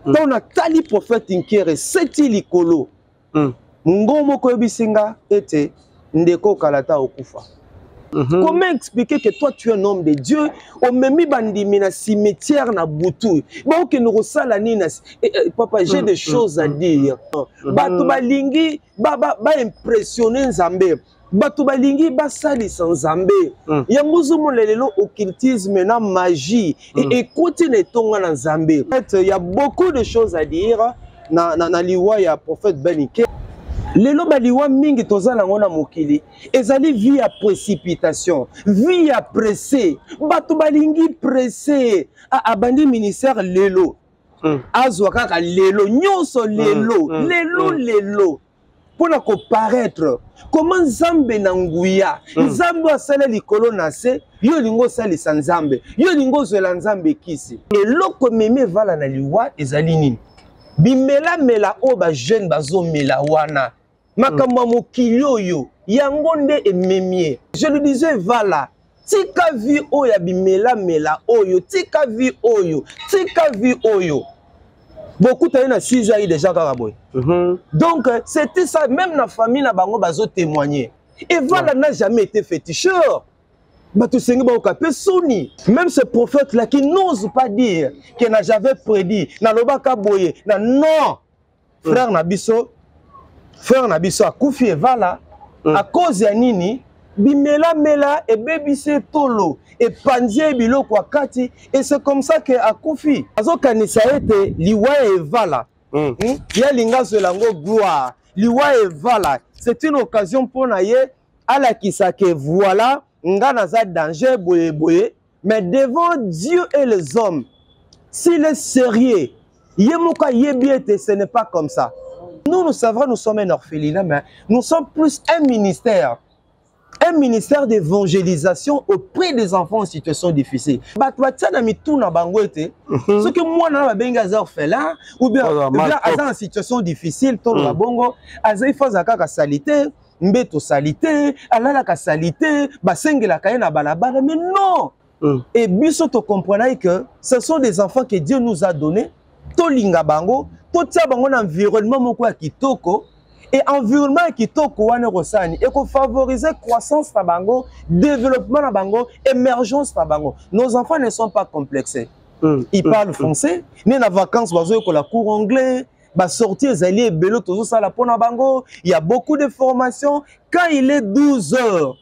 Ntango natali prophète Nkere seti likolo, ngo moko oyebisi nga ete ndeko kala ta okufa. Comment expliquer que toi tu es un homme de Dieu, omemi bandimi na cimetière na butu, baokende kosala nini na papa, j'ai des choses à dire. Bato balingi ba ba, ba impressionner Nzambe. Bato balingi basalisa Nzambe. Yango ozomona lelo occultisme na magie ekoti na etonga na Nzambe. En fait, il y a beaucoup de choses à dire na liwa ya prophète Ben Nkere. Lelo baliwa mingi toza nango na mokili ezali vie ya précipitation, vie ya pressé. Bato balingi pressé. Abandi ministère lelo. Azwa kaka lelo, nyonso lelo, lelo, lelo. Mpona koparaître comment Nzambe na nguya, Nzambe asala likolo na se, yo olingi osalisa Nzambe, yo olingi ozwela Nzambe kisi. Eloko ememi evala na liwa ezali nini? Bimelamela oyo ba jeune bazomela wana, makambo ya mokili oyo, yango nde ememie. Je le disais, vala, tika vie oyo ya bimelamela oyo, tika vie oyo, tika vie oyo. Beaucoup na 6 ans déjà kaka boye. Donc c'était ça, même na famille na bango bazo témoigner. Et voilà, n'a jamais été féticheur. Bato sengi ba okape soni. Même ce prophète là qui n'ose pas dire que na j'avais prédit, na lobaka boye, na non. Frère na biso, frère na biso akufi evala à cause ya nini? Bimela mela ebebise tolo epanzie biloko akati, et c'est comme ça que akufi. Azokanisa ete liwa evala. Ya linga zwela ngo gloire. Liwa evala, c'est une occasion pour na ye alakisa que voilà nga naza danger boye boye, mais devant Dieu et les hommes, s'il est sérieux, ye moko ayebi ete ce n'est pas comme ça. Nous, nous savons, nous sommes un orphelinat, mais nous sommes plus un ministère. Un ministère d'évangélisation auprès des enfants en situation difficile. Bato batia na mitu na bango ete, soki mwana na babengi aza orphelin, ou bien, Aza ou bien mal aza propre. en situation difficile, toloba bongo, aza il faut aza kaka salité, mbeto salité, alalaka salité, basengelaka ye na balabala, mais non! Et biso to comprenait que ce sont des enfants que Dieu nous a donnés, tolinga bango, totia bango na environnement moko ya kitoko, et environnement ya kitoko wana ekosala nini? Ekofavoriser croissance na bango, développement na bango, émergence na bango. Nos enfants ne sont pas complexés. Ils parlent français, né na vacances bazoyekola cours anglais, ba sortie ezali ebele tozosala mpona bango, il y a beaucoup de formations. Quand il est 12 heures,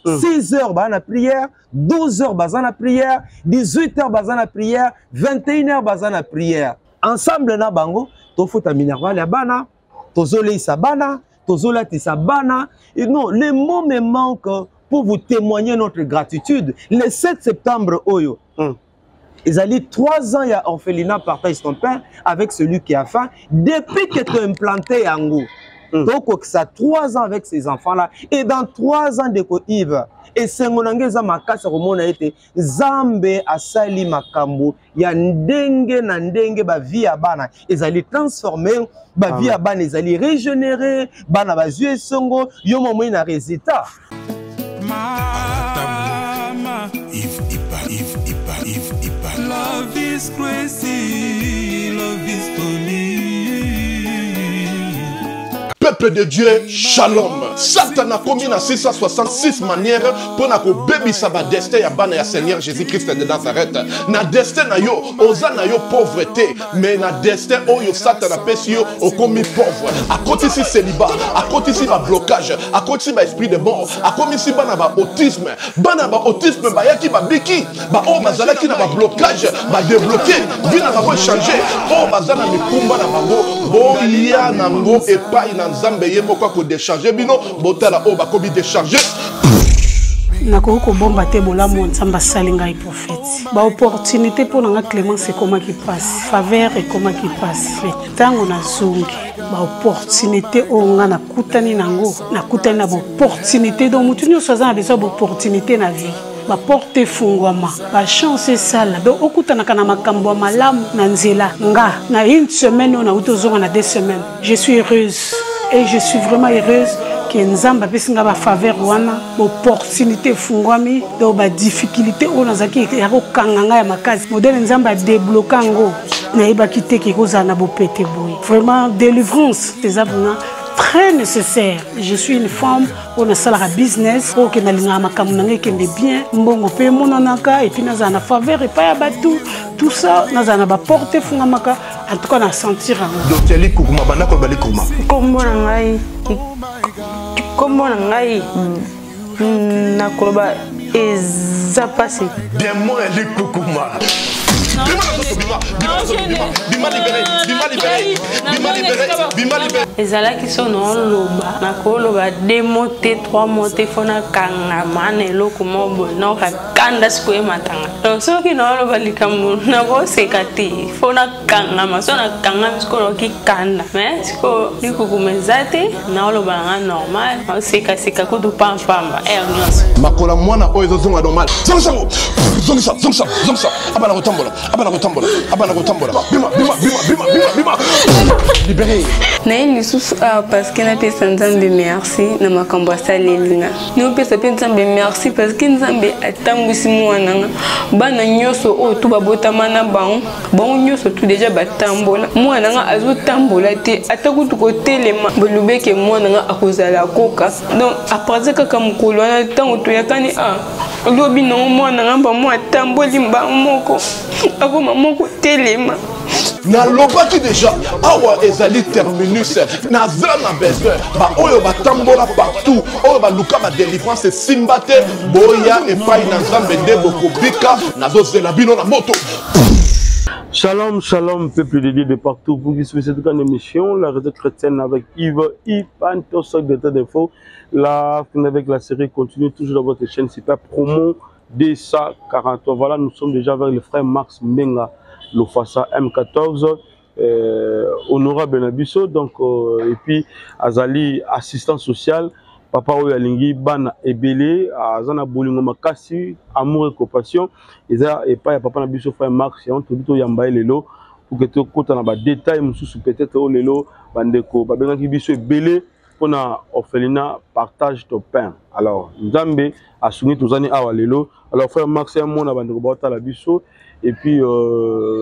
6 heures baza na prière, 12 heures baza na prière, 18 heures baza na prière, 21 heures baza na prière. Ensemble na bango, tofuta minerval ya bana, tozoleisa bana, tozolatisa bana. Et non, les mots me manquent pour vous témoigner notre gratitude. Le 7 septembre oyo, ezali 3 ans ya orphelinat Partage ton pain avec celui qui a faim. Depuis que tu as implanté yango, donc ça 3 ans avec ces enfants-là, et dans 3 ans de Yves, et sengo na nge eza makasi ya komona ete Nzambe asali makambo ya ndenge na ndenge, ba vie ya bana ezali transformé, ba vie ya bana ezali régénéré, bana bazwi esongo, yo momoi na résultat. Mama, Yves Ipa, Yves Ipa, Yves Ipa. Love is crazy, love is funny. Peuple de Dieu, shalom. Satan a commis na 666 manières pour na ko bebisa ba destin ya bana ya Seigneur Jésus-Christ de Nazareth. Na destin na yo, oza na yo pauvreté, mais na destin oyo Satan a pesi yo okomi pauvre. A koti si célibat, a koti si ba blocage, a koti si ba esprit de mort, a komi si bana ba autisme, bana ba autisme ba yaki ba biki, ba oyo bazalaki na ba blocage, ba débloqué, vie na bango changer. Oyo baza na mikumba na bango, boya nango epai na Nzambe ye moko ako décharger bino, botala oyo bakomi décharger. Nakoki kobomba te bolamu oyo Nzambe asali ngai prophète. Ba opportunité mpo na nga Clémence ekomaki mpasi, faveur ekomaki mpasi. Mais ntango nazongi, ba opportunité oyo nga nakutani nango, nakutani na ba opportunité. Donc motu nyonso aza na besoin ya ba opportunité na vie. Ba porte efungwama, ba chance esala. Donc okutanaka na makambo ya malamu na nzela. Nga na une semaine oyo nauti ozonga na 2 semaines, je suis heureuse. Et je suis vraiment heureuse ke Nzambe apesi nga bafaveur wana, baopportunité efungwami, donc badifficulté oyo nazalaki ya kokanga ngai ya makasi, modele Nzambe adebloka yango, nayebaki te ke ekozala na bopete boye. Vraiment, délivrance eza vraiment très nécessaire. Je suis une femme oyo nasalaka business, oyo ke nalingaka makambo na ngai ekende bien, mbongo mpe emonanaka, epuis nazala na faveur epai ya bato, tout ça, nazala na baporte efungamaka. En tout cas, na sentir yango. Docteur Likukuma, banda koloba Likukuma. Nkombo na ngai, nkombo na ngai nakoloba eza mpasi. Démon ya Likukuma. Bima na nzoto, bima, bima na nzoto, bima, bima libéré, bima libéré, bima libéré, bima libéré. Ezalaki so naoloba, nakoloba deux mots te, trois mots te, fo nakangama na eloko moko boye, naoka kanda sikoyo ematanga. Donc soki naoloba likambo, nakoseka te, fo nakangama. So nakangami sikoyo, naoki kanda, mais sikoyo likukuma eza te, naoloba nanga normal, naosekaseka kutu pampamba heure nyonso. Makolo ya mwana oyo ezozonga normal. Zongisa yango, zongisa, zongisa, zongisa. Abana kotambola, abana kotambola, abana kotambola. Bima, bima, bima, bima, bima, bima. Libéré. Naye lisusu awa parceke napesa Nzambe merci na makambo asaleli nga. Naopesa mpe Nzambe merci parceke Nzambe atambwisi mwana nga. Bana nyonso oyo tu babotama na bango, bango nyonso tu deja batambola, mwana nga azotambola te, ata kutu kotelema. Bolobeke mwana nga akozala koka. Donc apartir kaka mokolo wana, ntango toyakani a lobi nango, mwana nga mbamo atamboli mbango moko, akoma moko telema. Nalobaki deja awa ezali terminus. Naza na besoin baoyo batambola partout, oyo baluka badelivrance esimba te, boya epai na Nzambe nde bokobika. Nazozela bino na moto. Shalom, shalom, peuple de Dieu de partout. Vous qui suivez cette grande émission, la réseau chrétienne avec Yves Ipantos, directeur d'info. La avec la série continue toujours dans votre chaîne Super Promo 243. Voilà, nous sommes déjà avec le frère Max Mbenga, Lofasa M14, honorable Nabiso, donc, et puis Azali, assistant social, papa oyo alingi bana ebele, aza na bolingo makasi, amour et compassion, eza epai ya papa na biso frère Max, yango tobi toyamba ye lelo pour que tokota na badetail mosusu peut-être oyo lelo bandeko babengaki biso ebele mpona orphelinat Partage ton pain. Alors Nzambe asungi, tozani awa lelo. Alors frère Max, ya mona bandeko baotala biso, et puis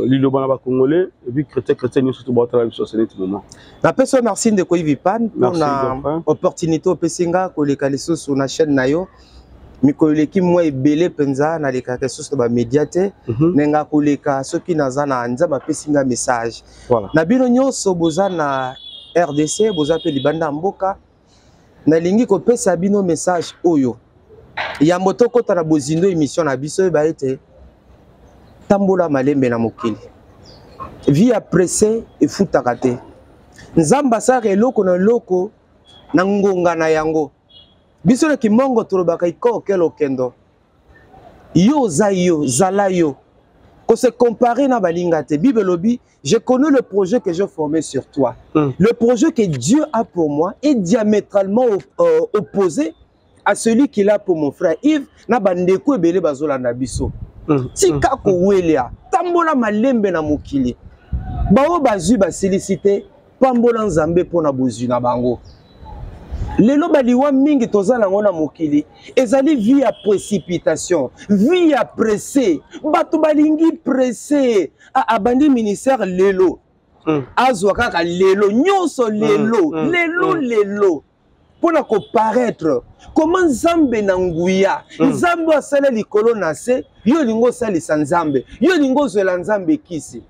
liloba na bacongolais et puis chrétien, chrétien nyonso to baotala biso à ce moment. Napesi yo merci, ndeko Ivipan, Merci, mpona grand frère. Opportunité opesi nga koleka lisusu na chaîne na yo. Mikolo eleki mwa ebele mpenza, nalekaka lisusu na bamédia te. Ndenge koleka soki naza na Nzambe apesi nga message. Na bino nyonso boza na RDC, boza mpe libanda ya mboka, nalingi kopesa bino message oyo. Yambo tokɔta na bozindo émission na biso, oyeba ete tambola malembe na mokili. Vie ya presse efutaka te. Nzambe asalaka eloko na eloko na ngonga na yango. Biso na kimongo tolobaka ikokela okendo. Yo oza yo, zala yo, ko se comparer na balinga te. Bible elobi: "Je connais le projet que j'ai formé sur toi." Le projet que Dieu a pour moi est diamétralement opposé à celui qu'il a pour mon frère Yves na bandeko ebele bazolanda biso. Tika kowelia, tambola malembe na mokili. Bao bazwi basilisi te, pambola Nzambe mpo na bozwi na bango. Lelo baliwa mingi toza nango na mokili ezali vie ya précipitation, vie ya pressé. Bato balingi pressé. Abandi ministère lelo, azwa kaka lelo nyonso, lelo, lelo, lelo mpona koparaître. Koma Nzambe na nguya, Nzambe asala likolo na se, yo olingi osalisa Nzambe, yo olingi ozwela Nzambe ekisi.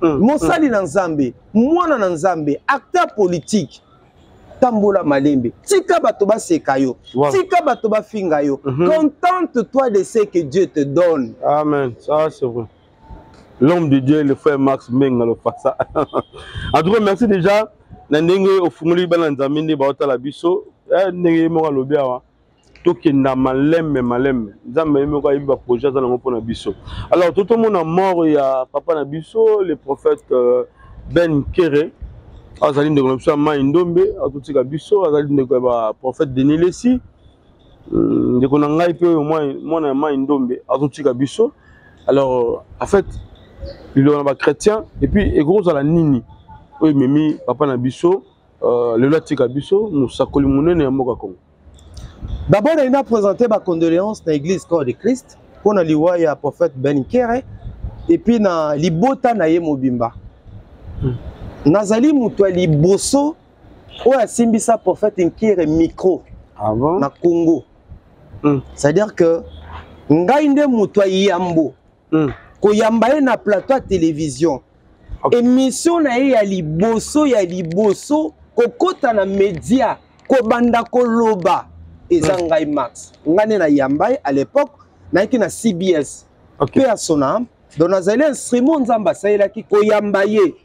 Mosali na Nzambe, mwana na Nzambe, acteur politique, tambola malembe. Tika bato baseka yo, tika bato bafinga yo. Contente-toi de ce que Dieu te donne. Amen, ça c'est vrai. L'homme de Dieu, le frère Max Menga Lofasa, en tout cas merci déjà na ndenge ofungoli bana Nzambe nde baotala biso. Ndenge moko alobi awa, tokenda malembe malembe. Nzambe ye moko ayebi baprojet aza nango mpona biso. Alors totomona mort ya papa na biso, le prophète Ben Kere. Azali ndeko na biso ya Mai Ndombe, atotika biso. Azali ndeko ya baprophète Denis Lesi, ndeko na ngai mpe oyo mwana ya Mai Ndombe azotika biso. Alors en fait, liloba na bachrétien, et puis ekoki kozala nini oyo ememi papa na biso? Lelo atika biso, mosakoli monene ya mboka Congo. D'abord, il a présenté ma condoléance na église Corps de Christ pour na liwa ya prophète Ben Kere et puis na libota na ye mobimba. Nazali mutu ya liboso oyo asimbisa prophète Nkere micro. Ah bon? Na Congo. C'est-à-dire que ngai nde mutu ya yambo. Koyamba ye na plateau ya télévision. Émission na ye ya liboso kokota na média kobanda koloba eza ngai Max. Ngai nde na yamba ye à l'époque nayaki na CBS. Pe à son âme. Donc nazali instrument Nzambe asalelaki koyamba ye,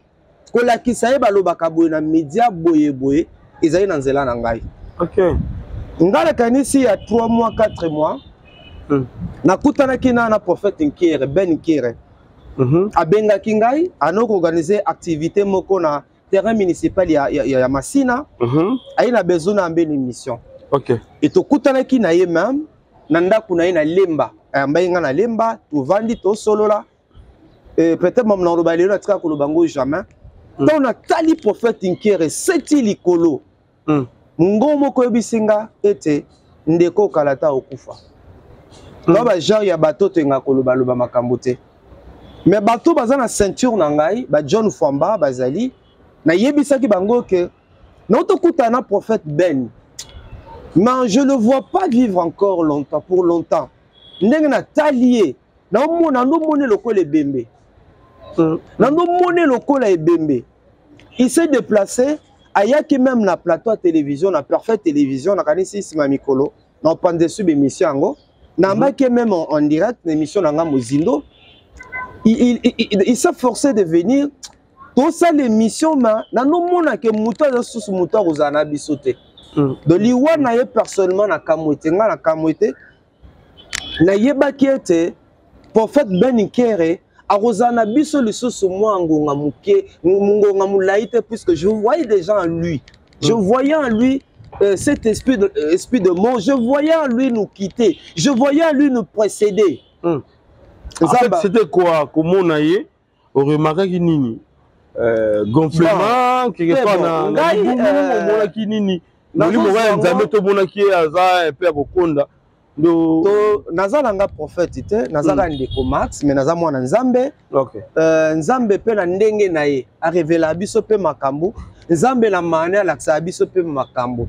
kolakisa ye balobaka boye na média boye boye, ezali na nzela na ngai. Ngai nakanisi ya 3 mois, 4 mois, nakutanaki na prophète Nkere, Ben Nkere. Abengaki ngai anoko organiser activité moko na terrain municipal ya Masina. Aye na besoin na ambe émission. Et tokutanaki na ye même na ndako na ye na Lemba. Ayambai nga na Lemba, tovandi tosolola. Et peut-être même na loba lelo atika koloba ngo jamais. Tant na tali prophète Nkere seti likolo. Ngo moko yebisi nga ete ndeko kalata okufa. To ba genre ya bato to nga koloba loba makambo te. Mais bato baza na ceinture na ngai, ba John Fwamba bazali, na yebisaki bango ke na tokuta na prophète Ben. Mais je le vois pas vivre encore longtemps, pour longtemps. Ndenge na talier, na omona ndo mone lokola ebembe. Na ndo mone lokola ebembe. Il s'est déplacé, ayaki même na plateau à télévision, na Parfait Télévision, na kanisi sima mikolo, na pande sub émission yango. Na mbaki même en direct, na émission na nga Mozindo. Il s'est forcé de venir. Tout ça l'émission ma na no mona ke muto aza susu muto akozala na biso te. Donc liwa na ye personnellement na kamwete, nga na kamwete, na yebaki ete prophète Ben Nkere akozala na biso lisusu mwa ngonga moke, ngonga molai te, puisque je voyais déjà en lui. Je voyais en lui cet esprit de mort. Je voyais en lui nous quitter. Je voyais en lui nous précéder. En fait, Nzamba. c'était quoi? Comment on a eu? On remarquait qu'il nini? Gonflement, Bon. quelque Très part, bon. na, na Ngai, libumu, on a qui nini? na Molimo zo wa sango- Nzambe to mona ki aza un peu ya kokonda. Do- To, naza nanga prophète te, naza ka ndeko Max, mais naza mwana Nzambe. Nzambe pe na ndenge na ye, a révéla biso pe makambo. Nzambe na mane alakisa biso pe makambo.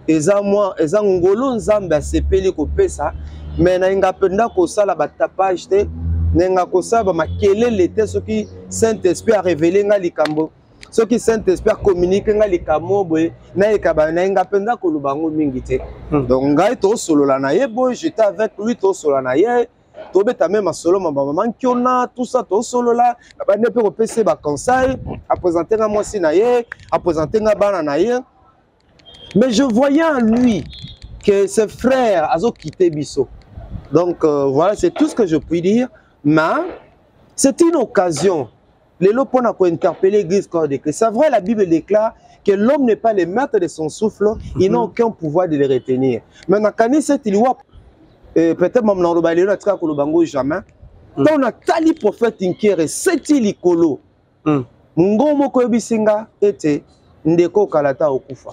Eza mwa, eza ngolo Nzambe asepeli kopesa, mais na inga penda kosala ba tapage te, na inga kosala ba makelele te soki Saint-Esprit a révélé nga likambo. Soki Saint-Esprit a communiqué nga likambo boye, na yeka ba, na inga penda koloba ngo mingi te. Donc ngai tosolola na ye boye, j'étais avec lui, tosolola na ye. Tobeta même masolo ma mama Nkiona, tout ça tosolola, na bande pe kopesa ba conseil, a présenter nga mwasi na ye, a présenter nga bana na ye. Mais je voyais en lui que ses frères azo quitté biso. Donc voilà, c'est tout ce que je puis dire, mais c'est une occasion. Lelo pona ko interpeller l'église corps de Christ. C'est vrai, la Bible déclare que l'homme n'est pas le maître de son souffle, il n'a aucun pouvoir de le retenir. Mais dans Kanisa, il voit, peut-être même dans le Balé, dans le Bango, jamais. Quand on a tali prophète Nkere, seti likolo. Ngo moko yebisinga ete ndeko kalata okufa.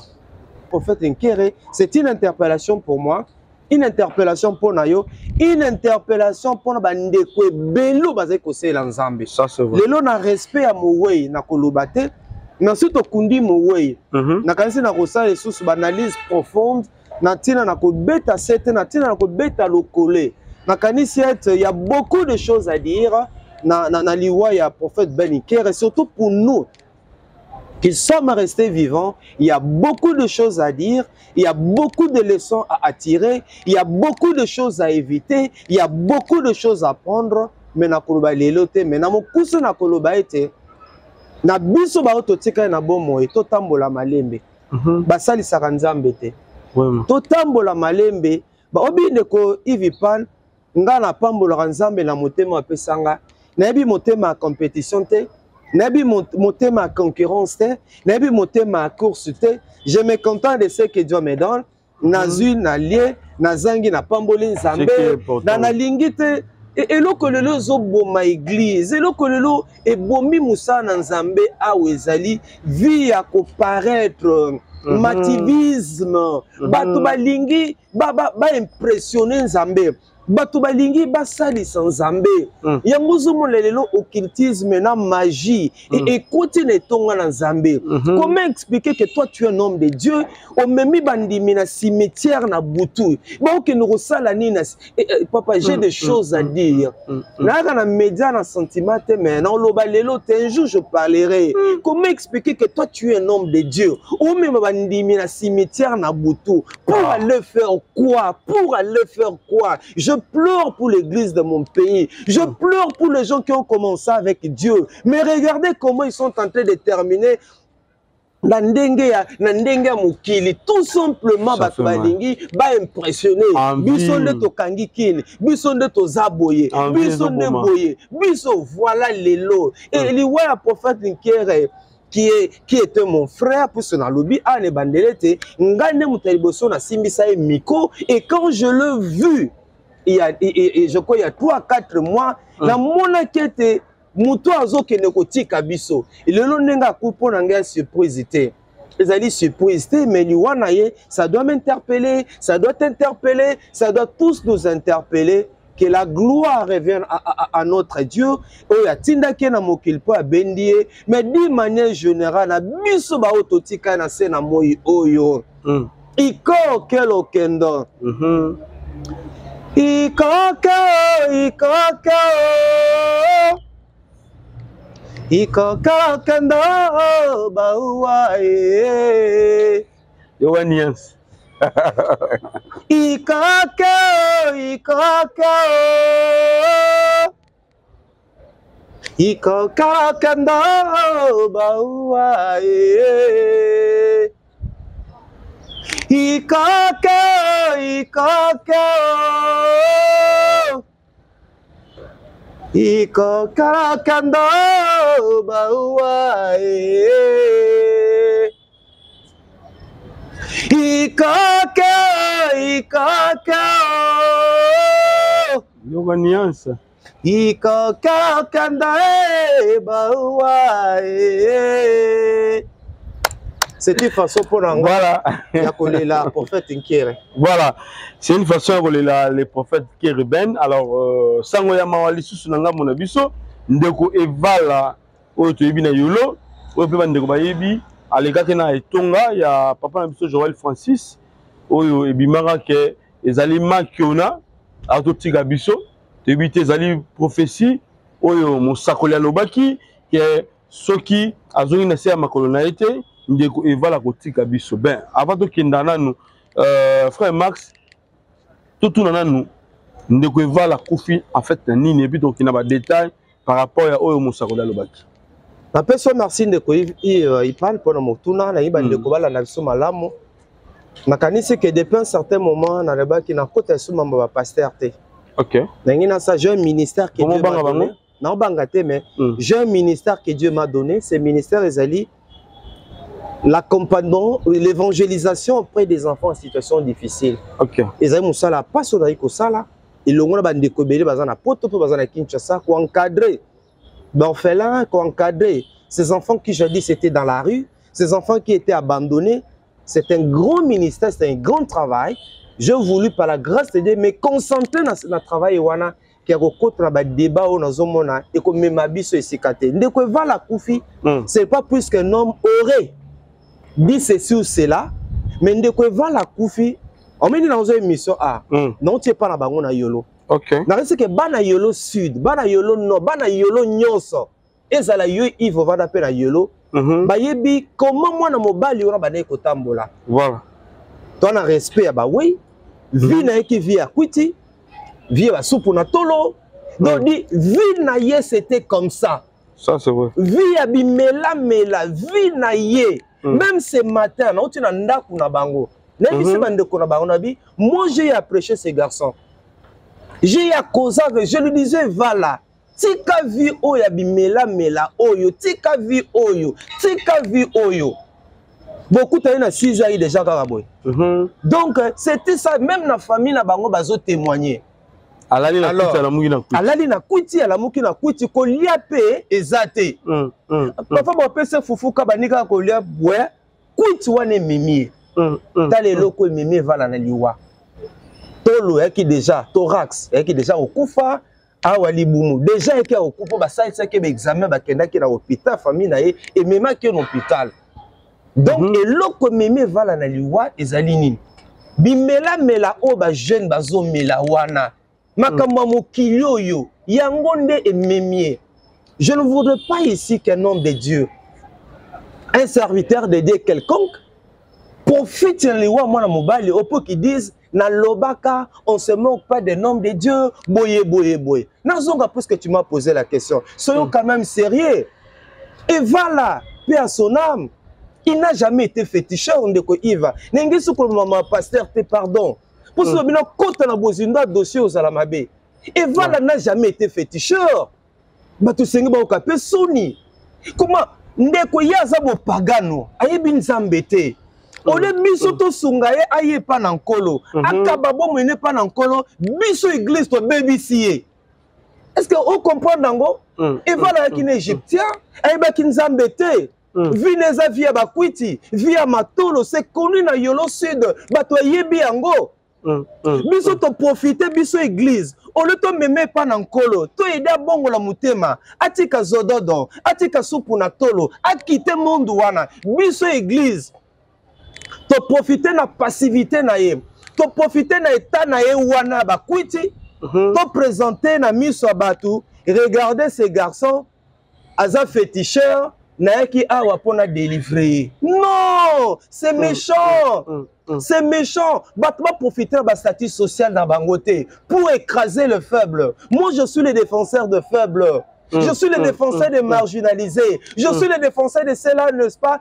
Prophète Nkere, c'est une interpellation pour moi, une interpellation pour nayo, une interpellation pour na bandeko ebelo bazali kosela Nzambe. Ça, c'est vrai. Lelo na respect ya mowei na koloba te, na soki tokundi mowei, nakanisi na kosala lisusu ba analyse profonde, na ntina na kobeta sete, na ntina na kobeta lokole. Nakanisi ete y a beaucoup de choses à dire na liwa ya prophète Ben Nkere, et surtout pour nous qui sommes restés vivants, il y a beaucoup de choses à dire, il y a beaucoup de leçons à attirer, il y a beaucoup de choses à éviter, il y a beaucoup de choses à prendre. Mais na koloba lelo te, mais na mokusu na koloba ete, na biso ba oto tika na bomoi, totambola malembe. Basalisaka Nzambe te. Totambola malembe, ba obi ndeko Yves Pan, nga na pambolaka Nzambe na motema apesanga. Nayebi motema ya compétition te, nayebi motema ya concurrence te, nayebi motema ya course te. Je me contente de ce que Dieu me donne. Nazwi na lie, nazangi na pamboli Nzambe, Ce qui est important. na nalingi te. Eloko lelo ezoboma église, eloko lelo ebomi mosala na Nzambe awa ezali vie ya koparaître, mativisme. Bato balingi baimpressionne ba, ba Nzambe, bato balingi basalisa Nzambe. Yango ozomona lelo occultisme na magie ekoti na etonga na Nzambe. Comment expliquer que toi, tu es un homme de Dieu, omemi bandimi na cimetière na butu, baokende kosala nini? Papa, j'ai des choses à dire. Nayaka na média na sentiment te, mais naoloba lelo te, un jour je parlerai. Comment expliquer que toi, tu es un homme de Dieu, omema bandimi na cimetière na butu pour aller faire quoi? Pour aller faire quoi? Je pleure pour l'église de mon pays, je pleure pour les gens qui ont commencé avec Dieu, mais regardez comment ils sont en train de terminer na ndenge ya mokili. Tout simplement, bato balingi baimpressionne. Biso nde tokangi kini, biso nde toza boye, biso nde boye, biso voilà lelo. E liwa ya prophète Nkere, qui était mon frère, puisque nalobi awa na ebandeli ete ngai nde moto ya liboso nasimbisa ye micro. Et quand je l'ai vu il y a, et, et, je crois, il y a 3 4 mois, namonaki ete moto azokende kotika biso lelo. Ndenge akufi, mpo na ngai ya surprise te, ezali surprise te, mais liwa na ye, ça doit m'interpeller, ça doit t'interpeller, ça doit tous nous interpeller. Que la gloire revienne à notre Dieu oyo atindaki ye na mokili mpo abendi ye. Mais d'une manière générale, na biso baoyo totika na se na moi oyo, ikoke lokendo, ikoke o, ikoke o, ikoke lokendo bauwa e. Yoka nuance. Ikoke o, ikoke o, ikoke lokendo bauwa e, ikoke o, ikoke o, ikoke lokendo bauwa e, ikoke o, ikoke o. Yoka nuance. Ikoke lokendo e bauwa e. C'est une façon pour nga ya kolela prophète Nkere. Voilà, c'est une façon ya kolela le prophète Kérubin. Alors, sango ya mawa lisusu na ngambo na biso, ndeko Evala oyo toyebi na Yolo, oyo mpe bandeko bayebi, alekaki na etonga ya papa na biso Joël Francis, oyo ebimaka ke ezali makiona azotika biso. Toyebi te, ezali prophétie oyo mosakoli alobaki ke soki azongi na se ya makolo na ye te, ndeko Evala kotika biso. Ben, avant tokenda nanu, frère Max, totuna nanu ndeko Evala akufi en fait na nini, et puis tokokenda badétail par rapport ya oyo mosakoli alobaki. Napesi yo merci, ndeko Ipan, mpona motuna. Nayebi bandeko balanda biso malamu. Nakanisi ke depuis un certain moment nalobaki nakota esu mambo ya bapasteur te. Nangi nasa, j'ai un ministère que Dieu m'a donné. Naobanga te, mais j'ai un ministère que Dieu m'a donné. Ce ministère ezali l'accompagnement, l'évangélisation auprès des enfants en situation difficile. Ezali mosala mpasi oyo nazali kosala elongo na bandeko ebele baza na Poto mpe baza na Kinshasa, koencadrer baorphelin, koencadrer ces enfants qui jadis étaient dans la rue, ces enfants qui étaient abandonnés. C'est un grand ministère, c'est un grand travail. J'ai voulu, par la grâce de Dieu, me concentrer dans le travail wana ke kokota na badébat oyo nazomona ekomema biso esika te. Ndeko Evala akufi, c'est pas plus qu'un homme aurait dit ceci ou cela, mais ndeko Evala akufi, omeni nazo émission a nauti epa na bango na Yolo. Nakasi ke bana Yolo Sud, bana Yolo Nord, bana Yolo nyonso, ezala yo Yves ovanda mpe na Yolo, bayebi comment mwana mobali wana bandaki kotambola. To na respect ya bawei, vie na ye ki vie ya kwiti, vie ya basupu na tolo. Donc di vie na ye, c'était comme ça. Ça, c'est vrai. Vie ya bimelamela, vie na ye. Même ce matin nauti na ndako na bango, nayebisi bandeko na bango na bi, moi, j'ai approché ces garçons, j'ai à causer avec, je lui disais: voilà, tika vie oyo ya bimelamela oyo, tika vie oyo, tika vie oyo. Bokutani na 6 ans déjà kaka boye. Donc c'était ça. Même na famille na bango bazotémoigner. Alali na kwiti, alamuki na kwiti. Alali na kwiti, alamuki na kwiti, kolia mpe eza te. Papa bapesa fufu ka bandi kaka kolia bwe, kwiti wana ememi ye. Tala eloko ememi Evala na liwa. Tolo eyaki déjà, thorax eyaki déjà kokufa, awa libumu déjà eyaki ya kokufa. Basalisaki baexamen, bakendaki na hôpital, famille na ye ememaki ye na hôpital. Donc eloko ememi Evala na liwa ezali nini? Bimelamela oyo bajeune bazomela wana, makambo ya mokili oyo, yango nde ememi ye. Je ne voudrais pas ici qu'un homme de Dieu, un serviteur de Dieu quelconque, profite na liwa mwana mobali oyo mpo qu'ils disent nalobaka, on se moque pas d'un homme de Dieu, boye boye boye. Nazonga, puisque tu m'as posé la question, soyons quand même sérieux. Evala, paix à son âme, il n'a jamais été féticheur. Ndeko Iva, ndenge soki mama pasteur te, pardon, mpo soki bino kota na bozindo ya dossier, ozala mabe. Evala n'a jamais été féticheur. Bato esengi bayoka mpe soni. Comment ndeko ye aza bopagano, ayebi Nzambe te, ole biso tosunga ye aye epa na Nkolo, akaba bomoi ne epa na Nkolo, biso église tobebisi ye. Est ce que ocomprendre yango? Evala ayaki na égyptien, ayebaki Nzambe te. Vie na eza vie ya bakwiti, vie ya matolo, c'est connu na Yolo Sud, bato ayebi yango. Biso toprofite, biso église, ole tomema epa na Nkolo, toyede abongola motema, atika zododo, atika supu na tolo, akite mundu wana. Biso église toprofite na passivité na ye, toprofite na état na ye wana ya bakwiti, toprésente na miso ya bato: regardez ces garçons, aza féticheur, nayaki awa mpona délivrer ye. Non, c'est méchant, c'est méchant. Bato baprofite na bastatut social na bango te pour écraser le faible. Moi, je suis le défenseur de faible, je suis le défenseur des marginalisés, je suis le défenseur de ceux-là, n'est-ce pas,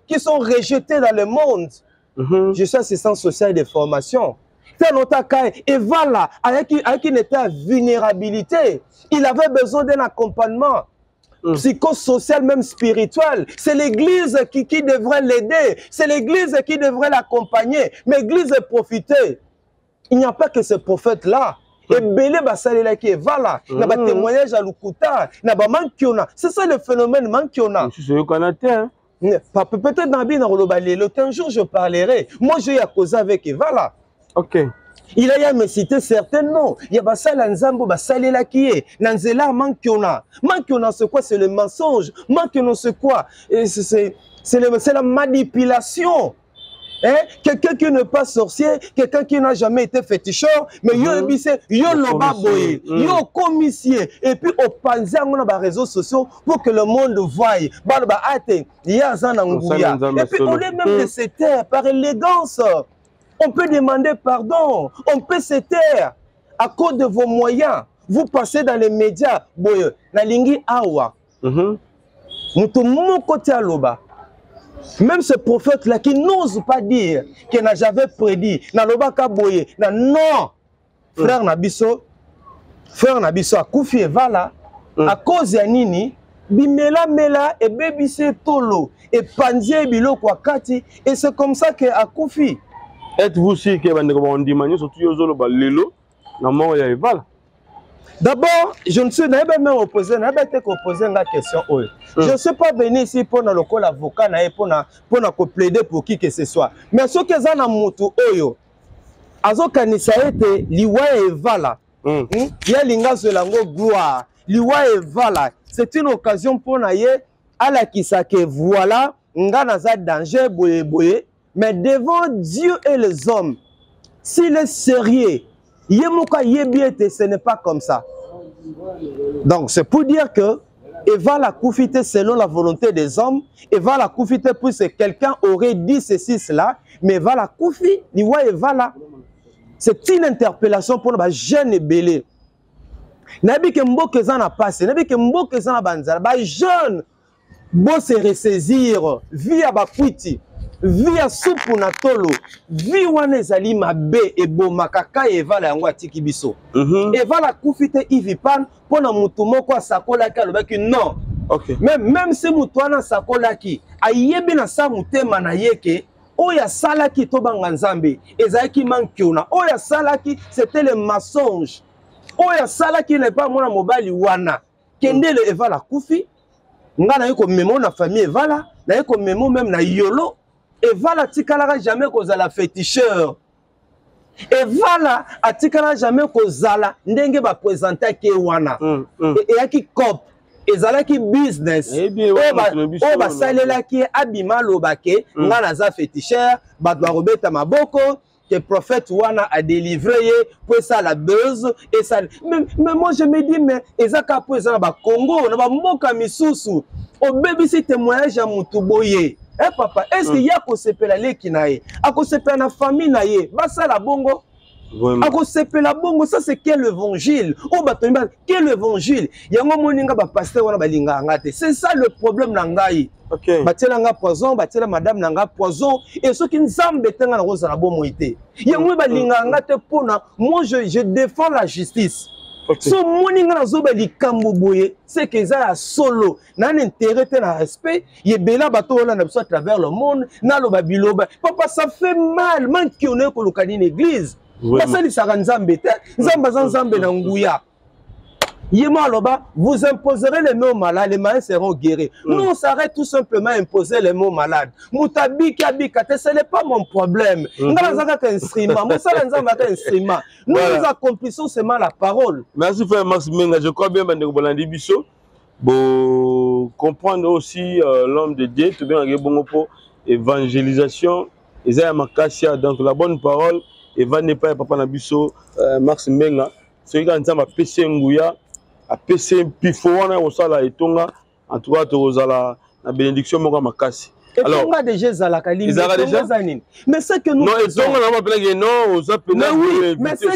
qui sont rejetés dans le monde. Je suis assistant social de formation. Et voilà, avec une état de vulnérabilité, il avait besoin d'un accompagnement psychosocial, même spirituel. C'est l'église qui devrait l'aider. C'est l'église qui devrait l'accompagner. Mais l'église profiter. Il n'y a pas que ce prophète-là. Ebele basalelaki Evala na batémoignage ya lokuta na bamankiona. C'est ça le phénomène mankiona. Oyokana te. Peut-être na bino nakoloba lelo, un jour je parlerai. Moi, j'ai à causer avec Evala. Il a me citer certains noms. Il y a basala Nzambo basalelaki ye na nzela ya mankiona. Mankiona, c'est quoi? C'est le mensonge. Mankiona, c'est quoi? C'est la manipulation. Hein? Quelqu'un qui n'est pas sorcier, quelqu'un qui n'a jamais été féticheur, mais yo ebise, yo loba boye, yo commissie, et puis opanzi yango na ba réseaux sociaux pour que le monde voie. Baloba ate, ye aza na nguya. Et puis au lieu même de se taire par élégance, on peut demander pardon, on peut se taire à cause de vos moyens. Vous passez dans les médias, boye, nalingi awa. Mutu moko te aloba. Même ce prophète-là qui n'ose pas dire que na j'avais prédit, na lobaka boye, na non. Frère na biso, frère na biso akufi Evala à cause ya nini? Bimela mela ebebisi tolo, epanzi biloko akati, et c'est comme ça que akufi. Êtes-vous sûr que bandeko bandima nyonso tu yozoloba lelo na mort ya Evala? D'abord, je ne suis même opposé, n'ai pas opposé la question. Je ne suis pas venu ici pour le avocat, pour plaider pour qui que ce soit. Mais ce que ça na mutu oyo, azokanisa ete liwa Evala. Ya linga zelango gloire. Liwa Evala, c'est une occasion pour na ye alakisa que voilà, nga naza danger boye boye, mais devant Dieu et les hommes, s'il est sérieux, ye moko ayebi ete ce n'est pas comme ça. Donc c'est pour dire que Evala akufi te selon la volonté des hommes, Evala akufi te puisque quelqu'un aurait dit ceci, cela, mais Evala akufi, liwa Evala. C'est une interpellation pour les jeunes ebele. Nayebi ke mboka eza na pasi, nayebi ke mboka eza na banzala, ba jeune bo se ressaisir, vie ya bakwiti, vie ya supu na tolo, vie wana ezali mabe, ebomaka ka Evala yango atiki biso. Evala akufi te, Ivipan, mpo na motu moko asakolaki, alobaki non. Même si motu wana asakolaki, ayebi na sa motema na ye ke Oyo asalaki, tobanga Nzambe, ezalaki mankiona. Oyo asalaki, c'était le mensonge. Oyo asalaki na epa mwana mobali wana, kendele Evala akufi. Nga naye komema na famille Evala, naye komema même na Yolo. Evala atikalaka jamais kozala féticheur. Evala atikala jamais kozala ndenge bapresentaki ye wana. Eyaki cop, ezalaki business oyo basalelaki ye. Abima, aloba ke nga naza féticheur, bato bakobeta maboko ke prophète wana adélivre ye po esala buzz, esala. Mais moi je me dis, mais eza kaka po eza na Bakongo, na bamboka misusu, obebisi témoignage ya motu boye. Eh papa, est ce que ye akosepela? Leki na ye akosepela na famille na ye basala bongo? Akosepela bongo? Ça, c'est quel évangile oyo bato? Quel évangile yango? Moninga, bapasteur wana balingaka nga te, c'est ça le problème na ngai. Batiela nga poison, batiela madame na nga poison. E soki Nzambe te, nga nakozala bomoi te. Yango balingaka nga te mpona moi je défends la justice. So moni nga nazoba likambo boye, c'est que eza ya solo. Na na intérêt te, na respect yebela bato oyo na biso à travers le monde. Naloba biloba, papa, ça fait mal. Manki onoye koluka nini? Église basalisaka Nzambe te. Nzambe aza Nzambe na nguya. Ye mo aloba: "Vous imposerez les mains aux malades, les malades seront guéris." Nous, on s'arrête tout simplement à imposer les mains aux malades. Moto abiki, abika te, ce n'est pas mon problème. Nga naza kaka instrument, mosala Nzambe aka instrument. Nous, nous accomplissons seulement la parole. Merci, frère Max Menga. Je crois bien, bandeko bolandi biso, bo comprendre aussi l'homme de Dieu. Tobengaki bongo mpo évangélisation eza ya makasi. Donc la bonne parole evandi epai ya papa na biso Max Mbenga. Soki kaka Nzambe apesi ye nguya, apesi ye mpifo wana ya kosala etonga, en tout cas tokozala na bénédiction moko ya makasi. Etonga déjà ezalaka. Ezalaka déjà? Eza nini? Mais ce que nous Non, etonga na bapelaki non, oza pena. Oui, mais ce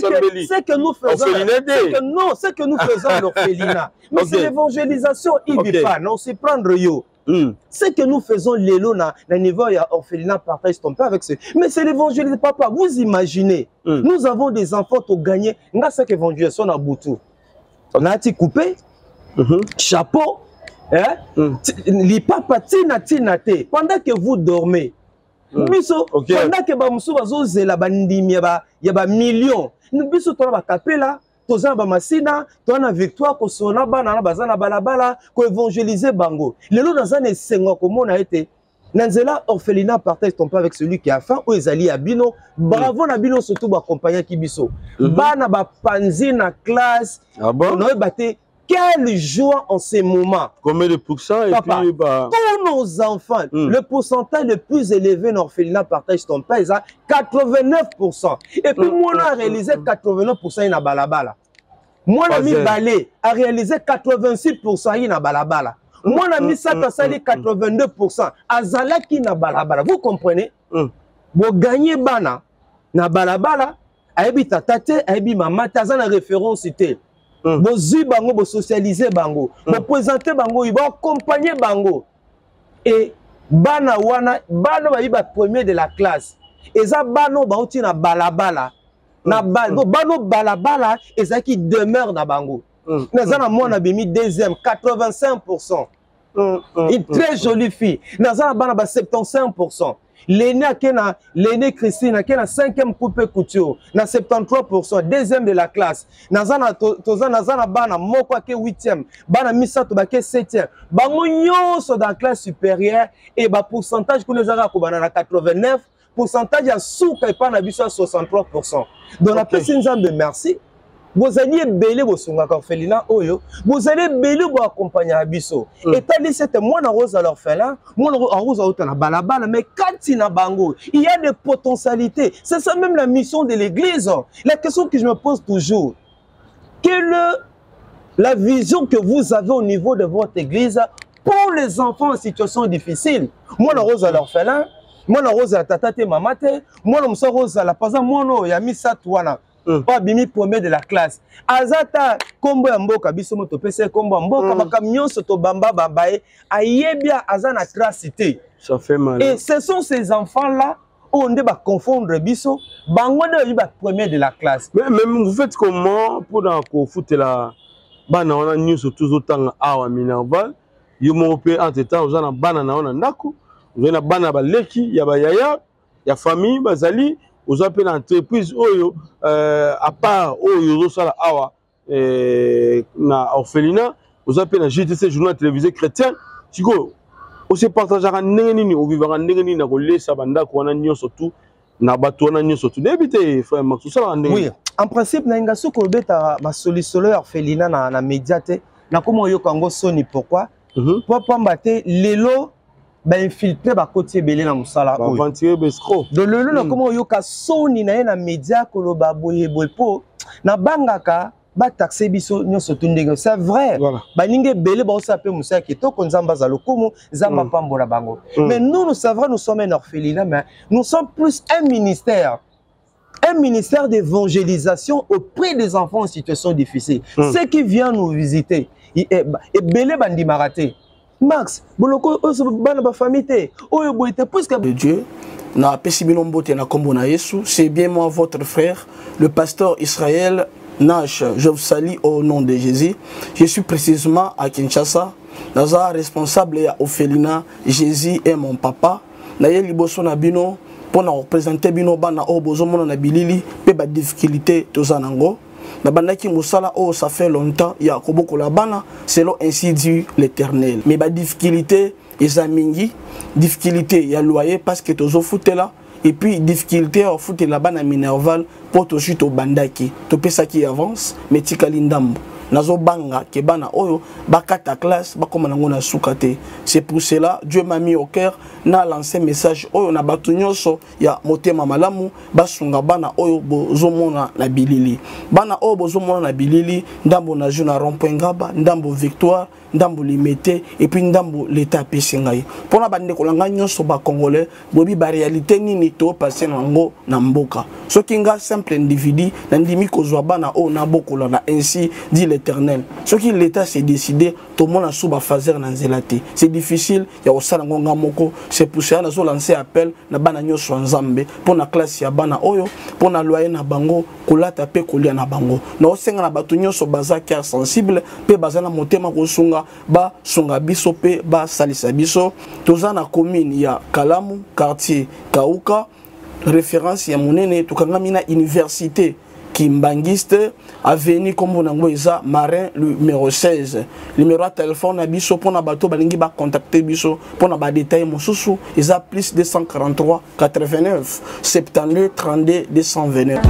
que nous faisons, que non, ce que nous faisons à l'orphelinat, mais c'est l'évangélisation. Il vit pas non, c'est prendre yo. Ce que nous faisons lelo na niveau ya orphelinat Partage ton pain avec ce, mais c'est l'évangélisation, papa. Vous imaginez, nous avons des enfants to gagner nga cette évangélisation na butu. On a ti coupé chapeau, hein? Lipapa tina tina te pendant que vous dormez. Biso, pendant que bamosusu bazozela bandimi ya bamillion, biso tona bakapela, toza na bamasina, toza na Victoire, kosona bana na baza na balabala, koévangéliser bango. Lelo naza na esengo ya komona ete na nzela orphelinat Partage ton pain avec celui qui a faim, oyo ezali ya bino, bravo na bino, surtout baaccompagnaki biso. Bana bapanzi na classe. Ah bon? Naoyeba te quelle joie en ces moments. Combien de pourcents et Papa, puis bah tous nos enfants, le pourcentage le plus élevé dans l'orphelinat Partage ton pain, c'est 89%. Et puis, moi, on a réalisé 89% na balabala. Moi, on a mis balai, a réalisé 86% na balabala. Moi, on a mis ça, ça 82%. Azalaki na balabala. Vous comprenez? Bon, gagner bana na balabala, ayebi tata te, ayebi mama te, aza na référence te. Bozwi bango, bosocialize bango, boprésente bango oyo boaccompagne bango. E bana wana, bana bayi bapremier de la classe, eza bana oyo bauti na balabala na bano balabala ezalaki demeure na bango. Naza na mwana abimi deuxième, 85%, une très jolie fille. Naza na bana ba 75%. L'aîné ake na, l'aîné Christine ake na 5e coupe couture na 73%, deuxième de la classe. Naza na toza, naza na bana moko ake 8e, bana misato bake 7e, bango nyonso dans classe supérieure. E bapourcentage kuna ezaka kobanda na 89, pourcentage ya suka epai na biso ya 63%. Donc napesi Nzambe merci. Bozali ebele bosungaka orphelinat oyo, bozali ebele boaccompagnaka biso. Etalisi ete mwana akozala orphelin, mwana akozala uta na balabala, mais kati na bango il y a des potentialités. C'est ça même la mission de l'église. La question que je me pose toujours: quelle est la vision que vous avez au niveau de votre église pour les enfants en situation difficile? Mwana akozala orphelin, mwana akozala tata te, mama te, mwana mosusu akozala, par exemple mwana oyo ya misato wana oyo abimi premier de la classe, aza ta nkombo ya mboka, biso mo topesa ye nkombo ya mboka. Makambo nyonso tobamba bamba ye, ayebi aza na trace te. Ça fait mal. Et ce sont ces enfants là oyo nde baconfondre biso, bango nde bayebi bapremier de la classe. Mais vous faites comment mpona kofutela bana wana nyonso? Tozotanga awa minerval, yo moko mpe entre temps oza na bana na yo na ndako, ozali na bana baleki ya bayaya. ya famille bazali, oza mpe na entreprise oyo à part oyo ozosala awa na orphelinat, oza mpe na JTC, journal télévisé chrétien. Sikoyo ose partageaka ndenge nini, ovivaka ndenge nini na kolesa bandako wana nyonso tu na bato wana nyonso tu? Nayebi te, frère Max, osalaka ndenge? Oui, en principe nalinga soki obetaka masolisolo ya orphelinat na média te, nakoma oyoka yango soni. Pourquoi? Po pamba te lelo bainfiltré bakoti ebele na mosala oyo. Baaventurier, baescroc. Donc lelo nakoma oyoka soni na ye na média koloba boye boye, mpo nabangaka bataxe biso nyonso tu ndenge. C'est vrai, baningi ebele baosala mpe mosala kitoko, Nzambe aza lokumu, Nzambe apambola bango. Mais nous, nous savons, nous sommes un orphelinat, mais nous sommes plus un ministère, un ministère d'évangélisation auprès des enfants en situation difficile. Ceux qui viennent nous visiter, ebele bandimaka te. Max, boloko oyo bana bafamille te, oyo boye te, puisque de Dieu. Na pesi bino mbote na kombo na Yesu. C'est bien moi, votre frère, le pasteur Israël Nash. Je vous salue au nom de Jésus. Je suis précisément à Kinshasa. Naza responsable ya orphelinat Jésus est mon papa. Naye liboso na bino pour na représenter bino bana oyo bozomona na bilili pe ba difficulté toza nango. Nabandaki mosala oyo ça fait longtemps ya kobokola bana selon ainsi dit l'Éternel. Mais ba difficulté eza mingi, difficulté ya loyer parce que tozofutela, et puis difficulté ya kofutela bana minerval mpo tozwi, tobandaki, topesaki avance mais tikali ndambo. Nazobanga ke bana oyo bakata classe, bakóma nango na suka te. C'est pour cela Dieu m'a mis au cœur na lancer message oyo na bato nyonso ya motema malamu, basunga bana oyo bozomona na bilili. Bana oyo bozomona na bilili, ndambo na jeu na rond-point Ngaba, ndambo Victoire, ndambo Limete, et puis ndambo l'État apesi ngai. Mpona bandeko na ngai nyonso bacongolais, boyebi baréalité nini topase nango na mboka. Soki nga simple individu nandimi kozwa bana oyo nabokola na ainsi dit l'Éternel, soki l'État s'est décidé, tomona su bafaser na nzela te, c'est difficile ya kosala yango nga moko. C'est pour cela nazolancer appel na bana nyonso ya Nzambe mpo na classe ya bana oyo, mpo na loyer na bango, kolata mpe kolia na bango. Naosenga na bato nyonso baza cœur sensible mpe baza na motema kosunga, basunga biso mpe basalisa biso. Toza na commune ya Kalamu, quartier Kauka, référence ya monene. Tokangami na université Kimbanguiste, avenue kombo nango eza Marin numéro 16. Numéro ya telefone na biso mpona bato balingi bacontacte biso mpona badetail mosusu eza plus 243 89 72 32 229.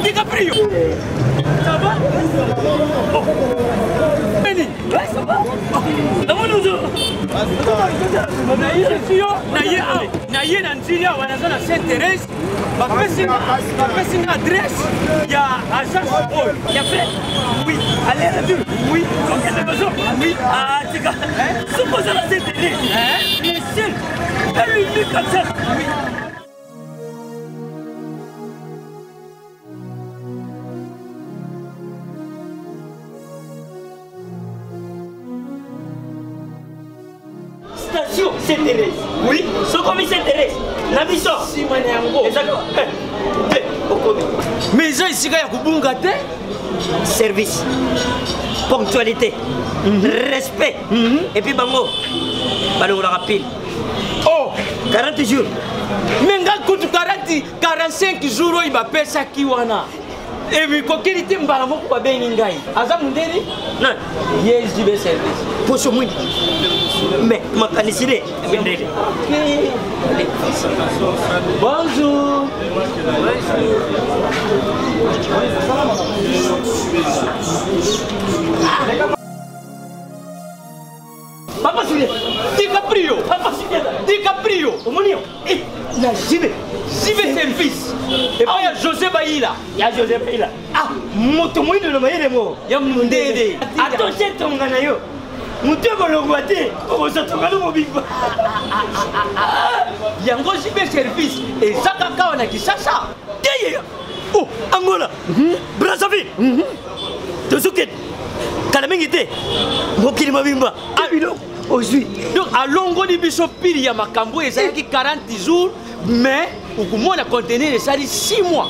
DiCaprio. Ça va? Oh. Beni. Ouais, ça va? Namoni ozo. Naye awa, naye na Nzili awa, naza na Sainte Thérèse. Bapesi nga adresse ya agence oyo. Ya frère. Oui, allez retour. Oui, kokende besoin. Oui, ah tika. Soki oza na Sainte Thérèse, le seul et l'unique agence. Oui. Station Sainte-Thérèse. Oui, sokomi Sainte-Thérèse. Na biso. Sima na yango. Ezali te okomi. Mais eza esika ya kobunga te. Service, ponctualité, respect. Et puis bango balongolaka pile. Oh, 40 jours. Mais nga kutu 40 45 jours oyo bapesaki wana ebikokeli te, mbala moko babengi ngai. Aza mondeli nani? Ye JB Service. Poso mwindu mais makanisi ne mindele. Bonjour. Papa Julien. DiCaprio. Papa Julien. DiCaprio. Omoni yo. Eh, na JB. JB Service. Epai ya José Bayila. Ya José Bayila. Ah, moto moyindo na mayele mo. Ya mondele. Attention tonga na yo. Moto ekolongwa te, okozwa tonga no mobimba. Yango JB Service eza kaka awa na Kinshasa? Te ye. Oh, Angola. Brazzaville. Tozokende kala mingi te, mokili mobimba biloko ozwi. Donc alongoli biso pili ya makambo oyo ezalaki 40 jours, mais okomona conteneur esali 6 mois.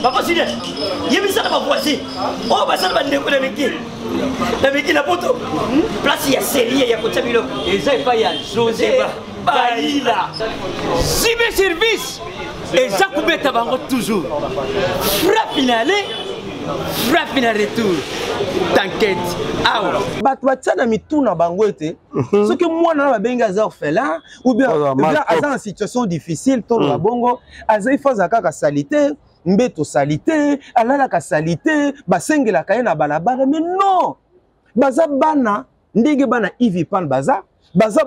Papa Sile, yebisa na bavoisin oyo basala bandeko na miki na miki na poto, place ya serie ya kotya biloko eza epai ya José Bayila. Zibe service eza kobeta bango toujours frappe na aller, frappe na retour, t'inquiète awa. Bato batia na mitu na bango ete soki mwana na babengi aza orphelin ou bien aza na situation difficile, toloba bongo, aza ifo azala kaka sali te, mbeto sali te, alalaka sali te, basengelaka ye na balabala. Mais non, baza bana ndenge bana Yves Pan, baza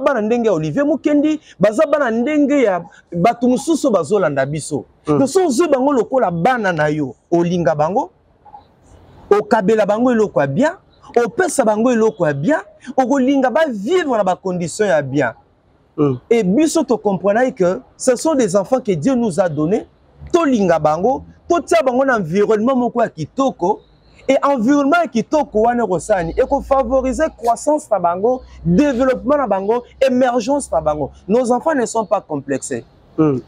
bana ndenge ya Olivier Mukendi, baza bana ndenge ya bato mosusu bazolanda biso. Donc so ozwi bango lokola bana na yo, olinga bango, okabela bango eloko ya bien, opesa bango eloko ya bien, okolinga bavivre na bacondition ya bien. Et biso tocomprenaki que ce sont des enfants que Dieu nous a donné, tolinga bango, totia bango na environnement moko ya kitoko. Et environnement ya kitoko wana ekosala nini? Ekofavoriser croissance na bango, développement na bango, émergence na bango. Nos enfants ne sont pas complexés.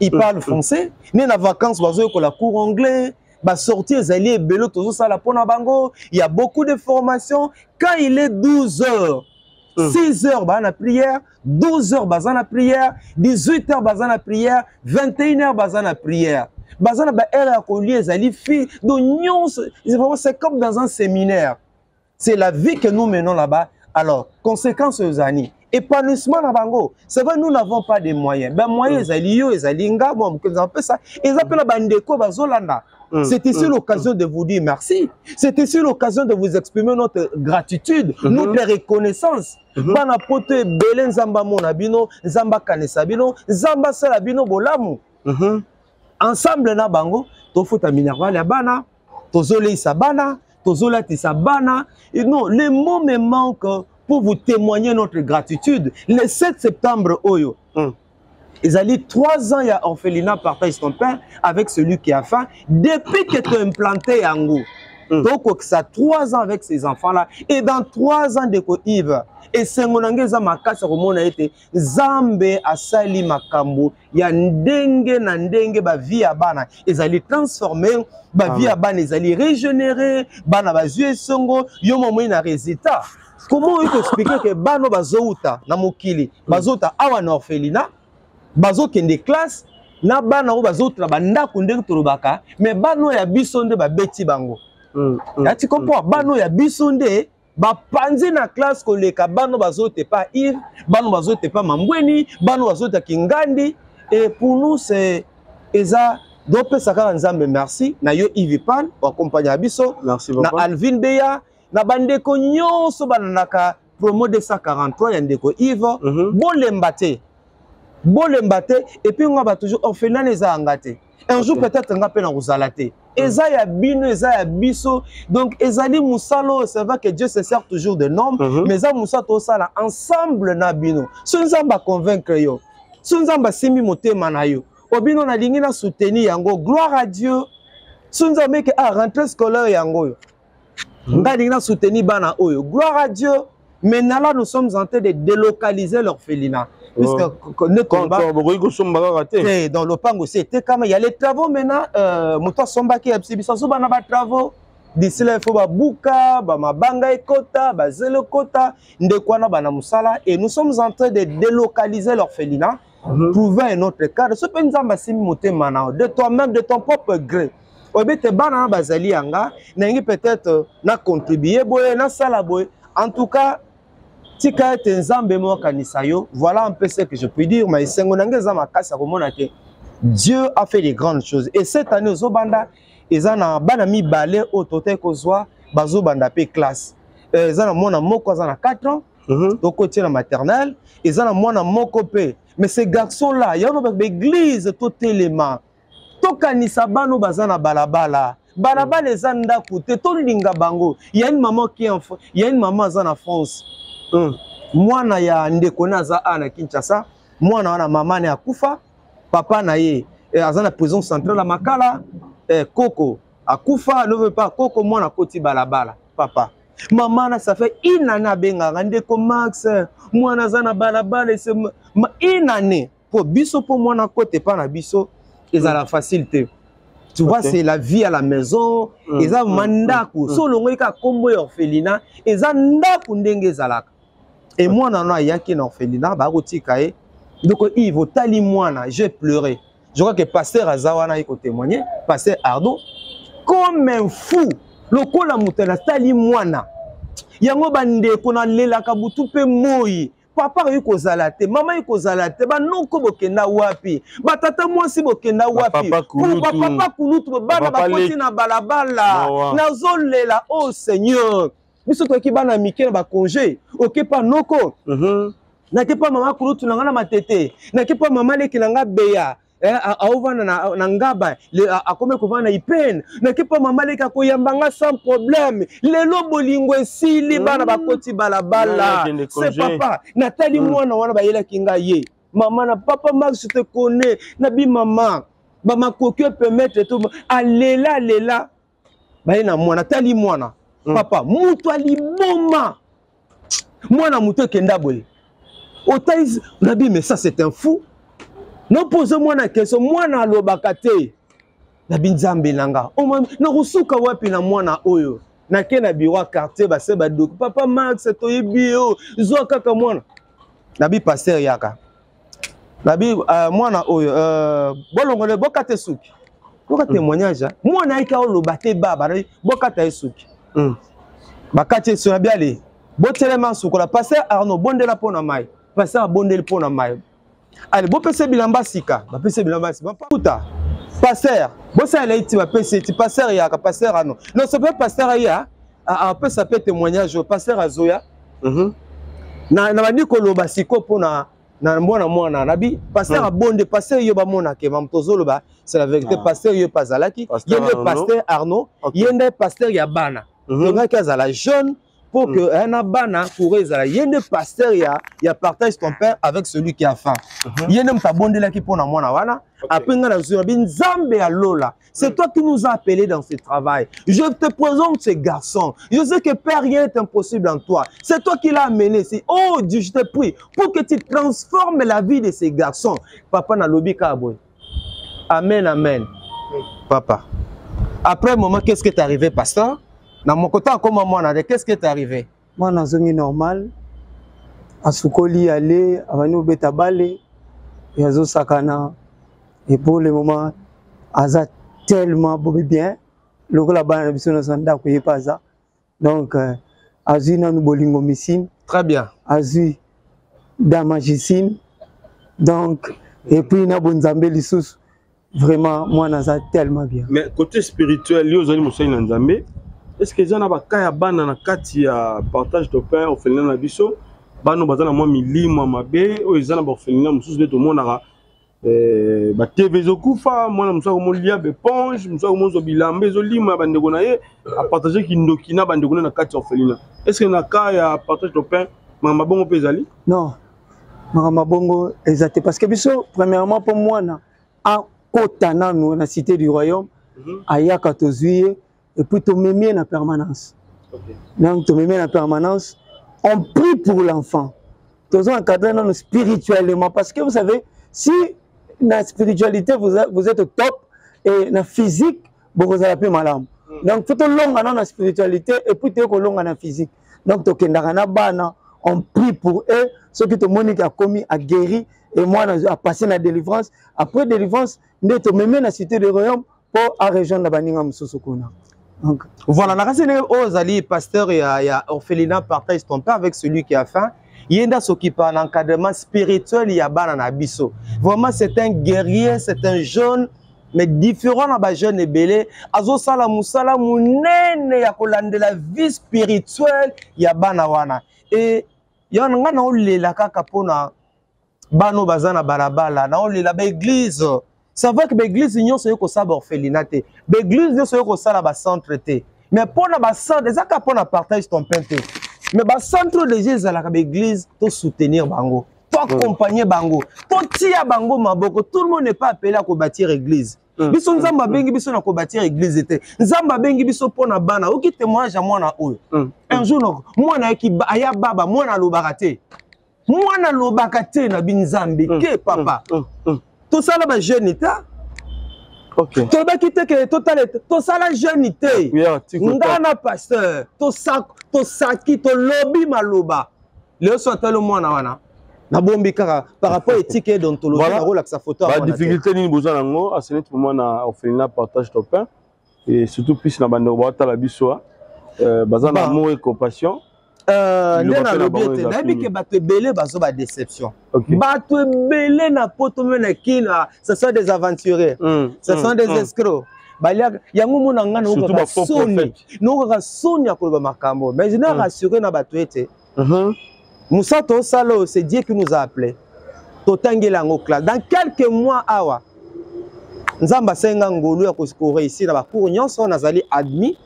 Ils parlent français ne na vacances bazoyekola cours anglais, basortie ezali ebele tozosala mpona bango. Il y a beaucoup de formations. Quand il est 12 heures, 6 heures baza na prière, 12 heures baza na prière, 18 heures baza na prière, 21 heures baza na prière, baza na baheure ya kolia ezali fi. Donc nyonso, vraiment, c'est comme dans un séminaire. C'est la vie que nous menons là-bas. Alors conséquence ezali épanouissement na bango. C'est vrai, nous n'avons pas de moyens. Ben moyens ezali yo, ezali nga, mwa mokonzi apesa, eza mpe na bandeko bazolanda. C'est ici l'occasion de vous dire merci. C'est ici l'occasion de vous exprimer notre gratitude, notre reconnaissance. Bana poto ebele, Nzambe amona bino, Nzambe akanisa bino, Nzambe asala bino bolamu. Ensemble na bango, tofuta minerval ya bana, tozoleisa bana, tozolatisa bana. Et non, les mots me manquent pour vous témoigner notre gratitude. Le 7 septembre oyo, ezali 3 ans ya orphelinat Partage ton pain avec celui qui a faim. Depuis que tu as implanté yango, tokokisa 3 ans avec ces enfants là. Et dans 3 ans, ndeko Yves, esengo na ngai eza makasi ya komona ete Nzambe asali makambo ya ndenge na ndenge. Bavie ya bana ezali transformé, bavie ya bana ezali régénéré, bana bazwi esongo. Yo momoi na résultat, comment oyi koexpliquer ke bana bazouta na mokili, bazouta awa na orphelinat, bazokende classe na bana oyo bazouta na bandako ndenge tolobaka? Mais bana oyo ya biso nde babeti bango. Ya tu comprends? Bana oyo ya biso nde bapanzi na classe koleka bana bazote pa Yves, bana bazote pa Mambweni, bana bazota Kingandi. Et pour nous, c'est eza dopesa kaka Nzambe merci na yo Yves Pan oaccompagne biso. Merci, na papa. Alvin Beya, na bandeko nyonso balandaka promo 243 ya ndeko Yves. Bolemba te, bolemba te. Et puis nga ba toujours, orphelinat eza yanga te. Un jour peut-être nga mpe na kozala te. Eza ya bino, eza ya biso. Donc ezali mosala oyo, c'est vrai que Dieu se sert toujours de l'homme, mais eza mosala tosala ensemble na bino. So Nzambe aconvaincre yo, so Nzambe asimbi motema na yo, obino nalingi na soutenir yango, gloire à Dieu. So Nzambe eke ah, rentrée scolaire yango oyo, ngai alingi na soutenir bana oyo, gloire à Dieu. Maintenant là, nous sommes en train de délocaliser l'orphelinat puisque bokoki kosomba kaka te. Te, dans lopango aussi etekama. Il y a les travaux maintenant. Moto asombaki ya biso azobana batravaux. D'ici là, il faut babuka bamabanga ekota, bazelo ekota, ndeko wana bana mosala. Et nous sommes en train de délocaliser l'orphelinat, trouver un autre cadre. So mpe Nzambe asimbi motema na yo, de toi-même, de ton propre gré, oyebi ete bana na bazali yanga, nalingi peut-être na contribue boye, nasala boye. En tout cas, tika ete Nzambe moko akanisa yo. Voilà un peu ce que je puis dire. Ma esengo na ngai eza makasi ya komona ke Dieu a fait de grandes choses. Et cette année ozobanda, eza na bana mibale oyo totaki kozwa, bazobanda mpe classe. Eza na mwana moko aza na 4 ans, tokotie na maternelle. Eza na mwana moko mpe. Mais ce garçon là, yango baeglise totelema, tokanisa bana oyo baza na balabala. Balabala eza ndako te, tolinga bango. Ya une maman qui en, ya une maman aza na France, mwana ya ndeko na aza a na Kinshasa. Mwana wana, mama ne akufa, papa na ye aza na prison centrale ya Makala. Koko akufa, ne veut pas koko, mwana akoti balabala. Papa, mama na, ça fait une année abengaka ndeko Max, mwana aza na balabala. Ese une année mpo biso, mpo mwana kote epa na biso ezala facile te, tu vois. C'est la vie à la maison. Eza ma ndako. So olongoli kaka nkombo ya orphelinat, eza ndako ndenge ezalaka. E mwana no ayaki na orphelinat, bakotika ye. Ndeko Yves, otali mwana, j'ai pleuré. Je crois que pasteur aza wana, ye kotémoigner, pasteur Ardo, comme un fou, lokola moto natali mwana yango. Bandeko, nalelaka butu mpe moi. Papa akoki kozala te, mama akoki kozala te. Banoko bokenda wapi? Batata mwasi bokenda wapi? Bapapa kulutu, bana bakoti na balabala, nazolela. Oh Seigneur, biso toyaki bana mike na bacongé, okepa noko, nake pa mama kulutu na nga na Matete, nake pa mama leki na nga Beya, aovanda na Ngaba, akomi kovanda na Ipene, nake pa mama leki akoyamba nga sans problème. Lelo bolingo esili, bana bakoti balabala. Se papa, natali mwana wana, bayelaki ngai ye mama na papa Max, te connais nabi mama bamakoki epermettre to alela alela. Baye na mwana, tali mwana. Papa, moto aliboma mwana, moto ekenda boye, otali nabi, mais ça, c'est un fou. Nopose mwana question, mwana alobaka te. Nabi, Nzambe na nga, nakosuka wapi na mwana oyo? Nake na bureau ya quartier, base badoki, papa Max, toyebi yo, zwa kaka mwana. Nabi, pasteur yaka, nabi mwana oyo, bolongole, bokata suki, boka témoignage. Mwana ayiki aoloba te, baba bokata ye suki. Bakati ye suki, nabi ale, botelema, sukola. Pasteur Arnaud, bondela mpo na mai. Pasteur abondeli mpo na mai. Ale, bopesa bilamba sika. Bapesa bilamba sika. Kuta pasteur, bosalela ye ti, bapesi ye ti. Pasteur yaka, pasteur Arnaud nyonso mpe pasteur aya, apesa mpe témoignage oyo. Pasteur azoya na bandi koloba sikoyo mpona na mwana mwana. Nabi pasteur abonde, pasteur yo bamonake mamu tozoloba, c'est la vérité. Pasteur yo mpe azalaki, ye nde pasteur Arnaud, ye nde pasteur ya bana. Tongaki azala jeune pour que na bana courant ezala. Ye nde pasteur ya Partage ton pain avec celui qui a faim. Ye nde moto abondelaki mpona mwana wana. Après nga nazwi, nabi, Nzambe ya lola, c'est toi qui nous as appelés dans ce travail. Je te présente ce garçon. Je sais que Père, rien n'est impossible en toi. C'est toi qui l'as amené ici. Oh Dieu, je te prie pour que tu transformes la vie de ces garçons. Papa, nalobi kaka boye. Amen, amen. Papa. Après un moment, qu'est-ce qui est arrivé, pasteur? Na mokota akoma mwana, qu'est-ce qui est arrivé? Mwana azongi normal, asukoli, ale abandi kobeta bale, azosakana, et pour le moment aza tellement bobi bien lokola bana na biso nyonso na ndako. Ye mpe aza donc azwi nanu bolingo misine. Très bien. Azwi damagicine donc, et puis na bonzambe lisusu. Vraiment, mwana aza tellement bien. Mais côté spirituel, yo ozali mosali na Nzambe, est ce que eza na baka ya bana na kati ya Partage de pain orphelinat na biso, bana baza na mwa milimo ya mabe oyo eza na baorphelinat mosusu nde tomonaka batv ezokufa, mwana mosusu akomolia baéponge, mosusu akomozwa bilamba ezolima ya bandeko na ye, apartage kindoki na bandeko na kati ya orphelinat? Est ce que na cas ya Partage de pain, makambo bongo mpe ezali? Non, makambo bongo eza te, parce que biso, premièrement, mpo mwana akota nanu na Cité du Royaume, ayaka, tozwi ye et puis tomemi ye na permanence. Donc tomemi ye na permanence, on prie pour l'enfant, tozo encadrer nanu spirituellement, parce que vous savez, si na spiritualité vous êtes au top et na physique bokozala mpe malamu. Donc faut tolonga nano na spiritualité et puis toye kolonga na physique. Donc tokendaka na bana, on prie pour eux. Soki tomoni ke akomi aguéri et mwana apassé na délivrance, après délivrance nde tomemi na Cité de Royaume mpo arejoindre baninga mosusu kuna. Donc, voilà, na kasi ndenge oyo ozali pasteur ya orphelinat Partage ton pain avec celui qui a faim, ye nde asokipa na encadrement spirituel ya bana na biso. Vraiment, c'est un guerrier, c'est un jeune mais différent na bajeune ebele. Azosala mosala monene ya kolandela vie spirituelle ya bana wana. E yana ngai naolela kaka mpona bana oyo baza na balabala, naolela baeglise. C'est vrai que baeglise nyonso oyo kosala baorphelinat te, baeglise nyonso oyo kosala bacentre te, mais mpona bacentre eza kaka mpona Partage ton pain te, mais bacentre déjà ezalaka baeglise, tosoutenir bango, toaccompagner bango, totia bango maboko. Tout le monde n'est pas appelé à kobâtir église. Biso Nzambe abengi biso na kobâtir église te, Nzambe abengi biso mpo na bana. Oki témoignage ya mwana oyo. Un jour mwana ayaki, aya baba, mwana alobaka te, mwana alobaka te. Na binzambe ke papa, tosala bajeûne te. Tolobaki te ke totala, tosala jeûne te. Nga na pasteur tosaki, tolobi maloba. Lelo so atali mwana wana, nabombi kaka par rapport éthique et déontologie, nakolakisa photo. Badifficulté nini boza nango aseni moment na orphelinat Partage ton pain, et surtout plus na bandeko baotala biso, baza na amour et compassion? Nde nalobi ete nayebi ke bato ebele bazo badéception, bato ebele na poto me na kina, ce sont des aventuriers, ce sont des escrocs, baliaka yango. Mona nga naokaka soni, naokaka soni ya koloba makambo, mais je na rassure na bato ete mosala tosala oyo, c'est Dieu qui nous a appelé. Totangeli yango classe. Dans quelques mois awa, Nzambe asenga ngolu ya koréussir na bacours nyonso, nazali admis.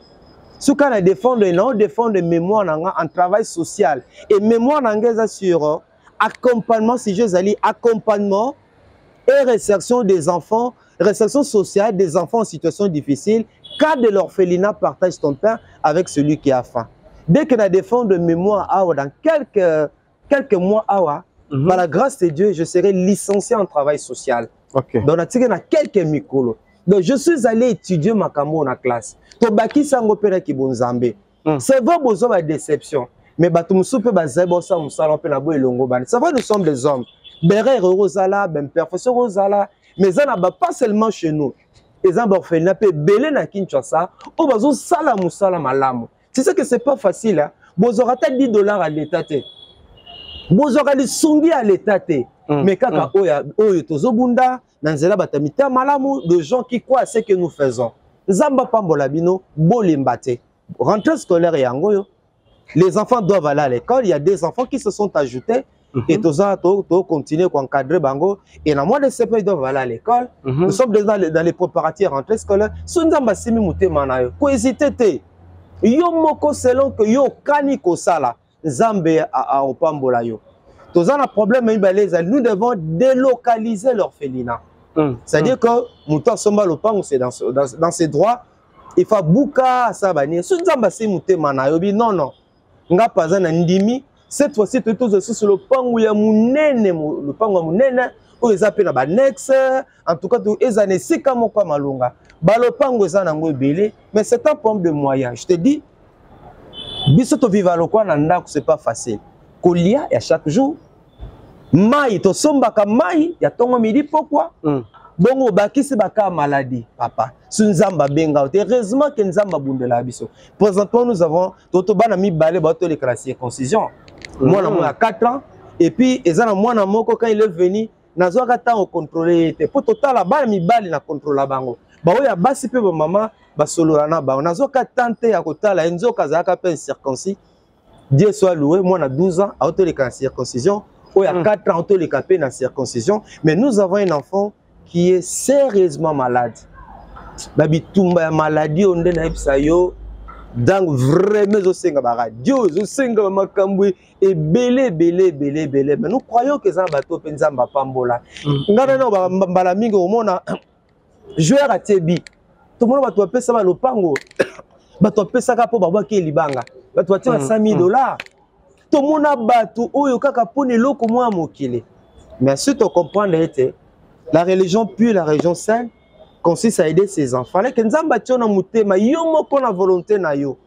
Soki na défendre, nao défendre mémoire na nga en travail social, et mémoire na nga eza sur accompagnement, sujet ezali accompagnement et réinsertion des enfants, réinsertion sociale des enfants en situation difficile, cas de l'orphelinat Partage ton pain avec celui qui a faim. Dès que na défendre mémoire awa, dans quelques mois awa, par la grâce de Dieu, je serai licencié en travail social. Donc natiki na quelques mikolo. Donc je suis allé étudier makambo na classe, tobakisi yango mpe na kibonzambe. C'est vrai, bozwa badéception, mais bato mosusu mpe bazali bosala mosala mpe na bo elongo bana. C'est vrai, nous sommes des hommes, berere okozala, baimperfection okozala, mais eza na ba, pas seulement chez nous, eza baorphelinat mpe ebele na Kinshasa oyo bazosala mosala malamu. C'est ça que c'est pas facile, hein? Bozwaka ata 10 $ à l'état te, bozwaka lisungi ya l'état te, mais kaka oyo oyo tozobunda na nzela, bato ya mitema malamu, de gens qui croient à ce que nous faisons. Nzambe apambola bino, bolemba te. Rentrée scolaire yango oyo, les enfants doivent aller à l'école. Il y a des enfants qui se sont ajoutés et toza to continuer koencadrer bango, et na mois de septembre ils doivent aller à l'école. Nous sommes déjà dans les préparatifs rentrée scolaire. So Nzambe asimi motema na yo, kohésite te. Yo moko, selon que yo okani kosala, Nzambe aopambola yo. Toza na problème mibale ezali: nous devons délocaliser l'orphelinat, c'est-à-dire que moto asomba lopango, c'est dans ses droits, il faut abuka, asala banini. So Nzambe asimi motema na yo, bi non, non, nga mpenza na ndimi, cette fois-ci toyi tozwa lisusu lopango ya monene, lopango ya monene oyo eza mpe na baannexe. En tout cas eza na esika moko ya malonga. Balopango eza nango ebele, mais c'est un problème de moyen. Je te dis, biso toviva lokwa na ndako, c'est pas facile kolia ya chaque jour. Mai tosombaka, mai ya ntongo, midi, pokwa. Bongo obakisi baka maladie, papa. So Nzambe abenga yo te, heureusement ke Nzambe abundelaka biso. Présentement nous avons toto bana mibale baotoleka na circoncision, mwana moko ya 4 ans, et puis eza na mwana moko, quand il est venu, nazwaka ntango contrôle ye te, mpo totala bana mibali na contrôla bango, baoyo ya basi mpe bamama basolola na bango. Nazwaka temps te ya kotala ye, nzoka azalaka mpe incirconcis. Dieu soit loué, mwana 12 ans aotoleka na circoncision, oyo ya 4 ans aotoleka mpe na circoncision. Mais nous avons un enfant qui est sérieusement malade. Babitumba ya maladie oyo nde nayebisa yo, donc vraiment ezosenga baradio, ezosenga bamakambo ebele ebele ebele ebele, mais nous croyons que eza na bato mpe Nzambe apambola. Ngai nano mbala mingi omona joueur atie bi, tomona bato bapesa balopango, bato bapesaka mpo babwaki libanga, bato batie ba 100 000 dollars. Tomona bato oyo kaka mpona eloko moko ya mokili. Mais si tocomprendre ete la religion pure, la religion sainte consiste à aider ses enfants, leke Nzambe atie na motema yo moko, na volonté na yo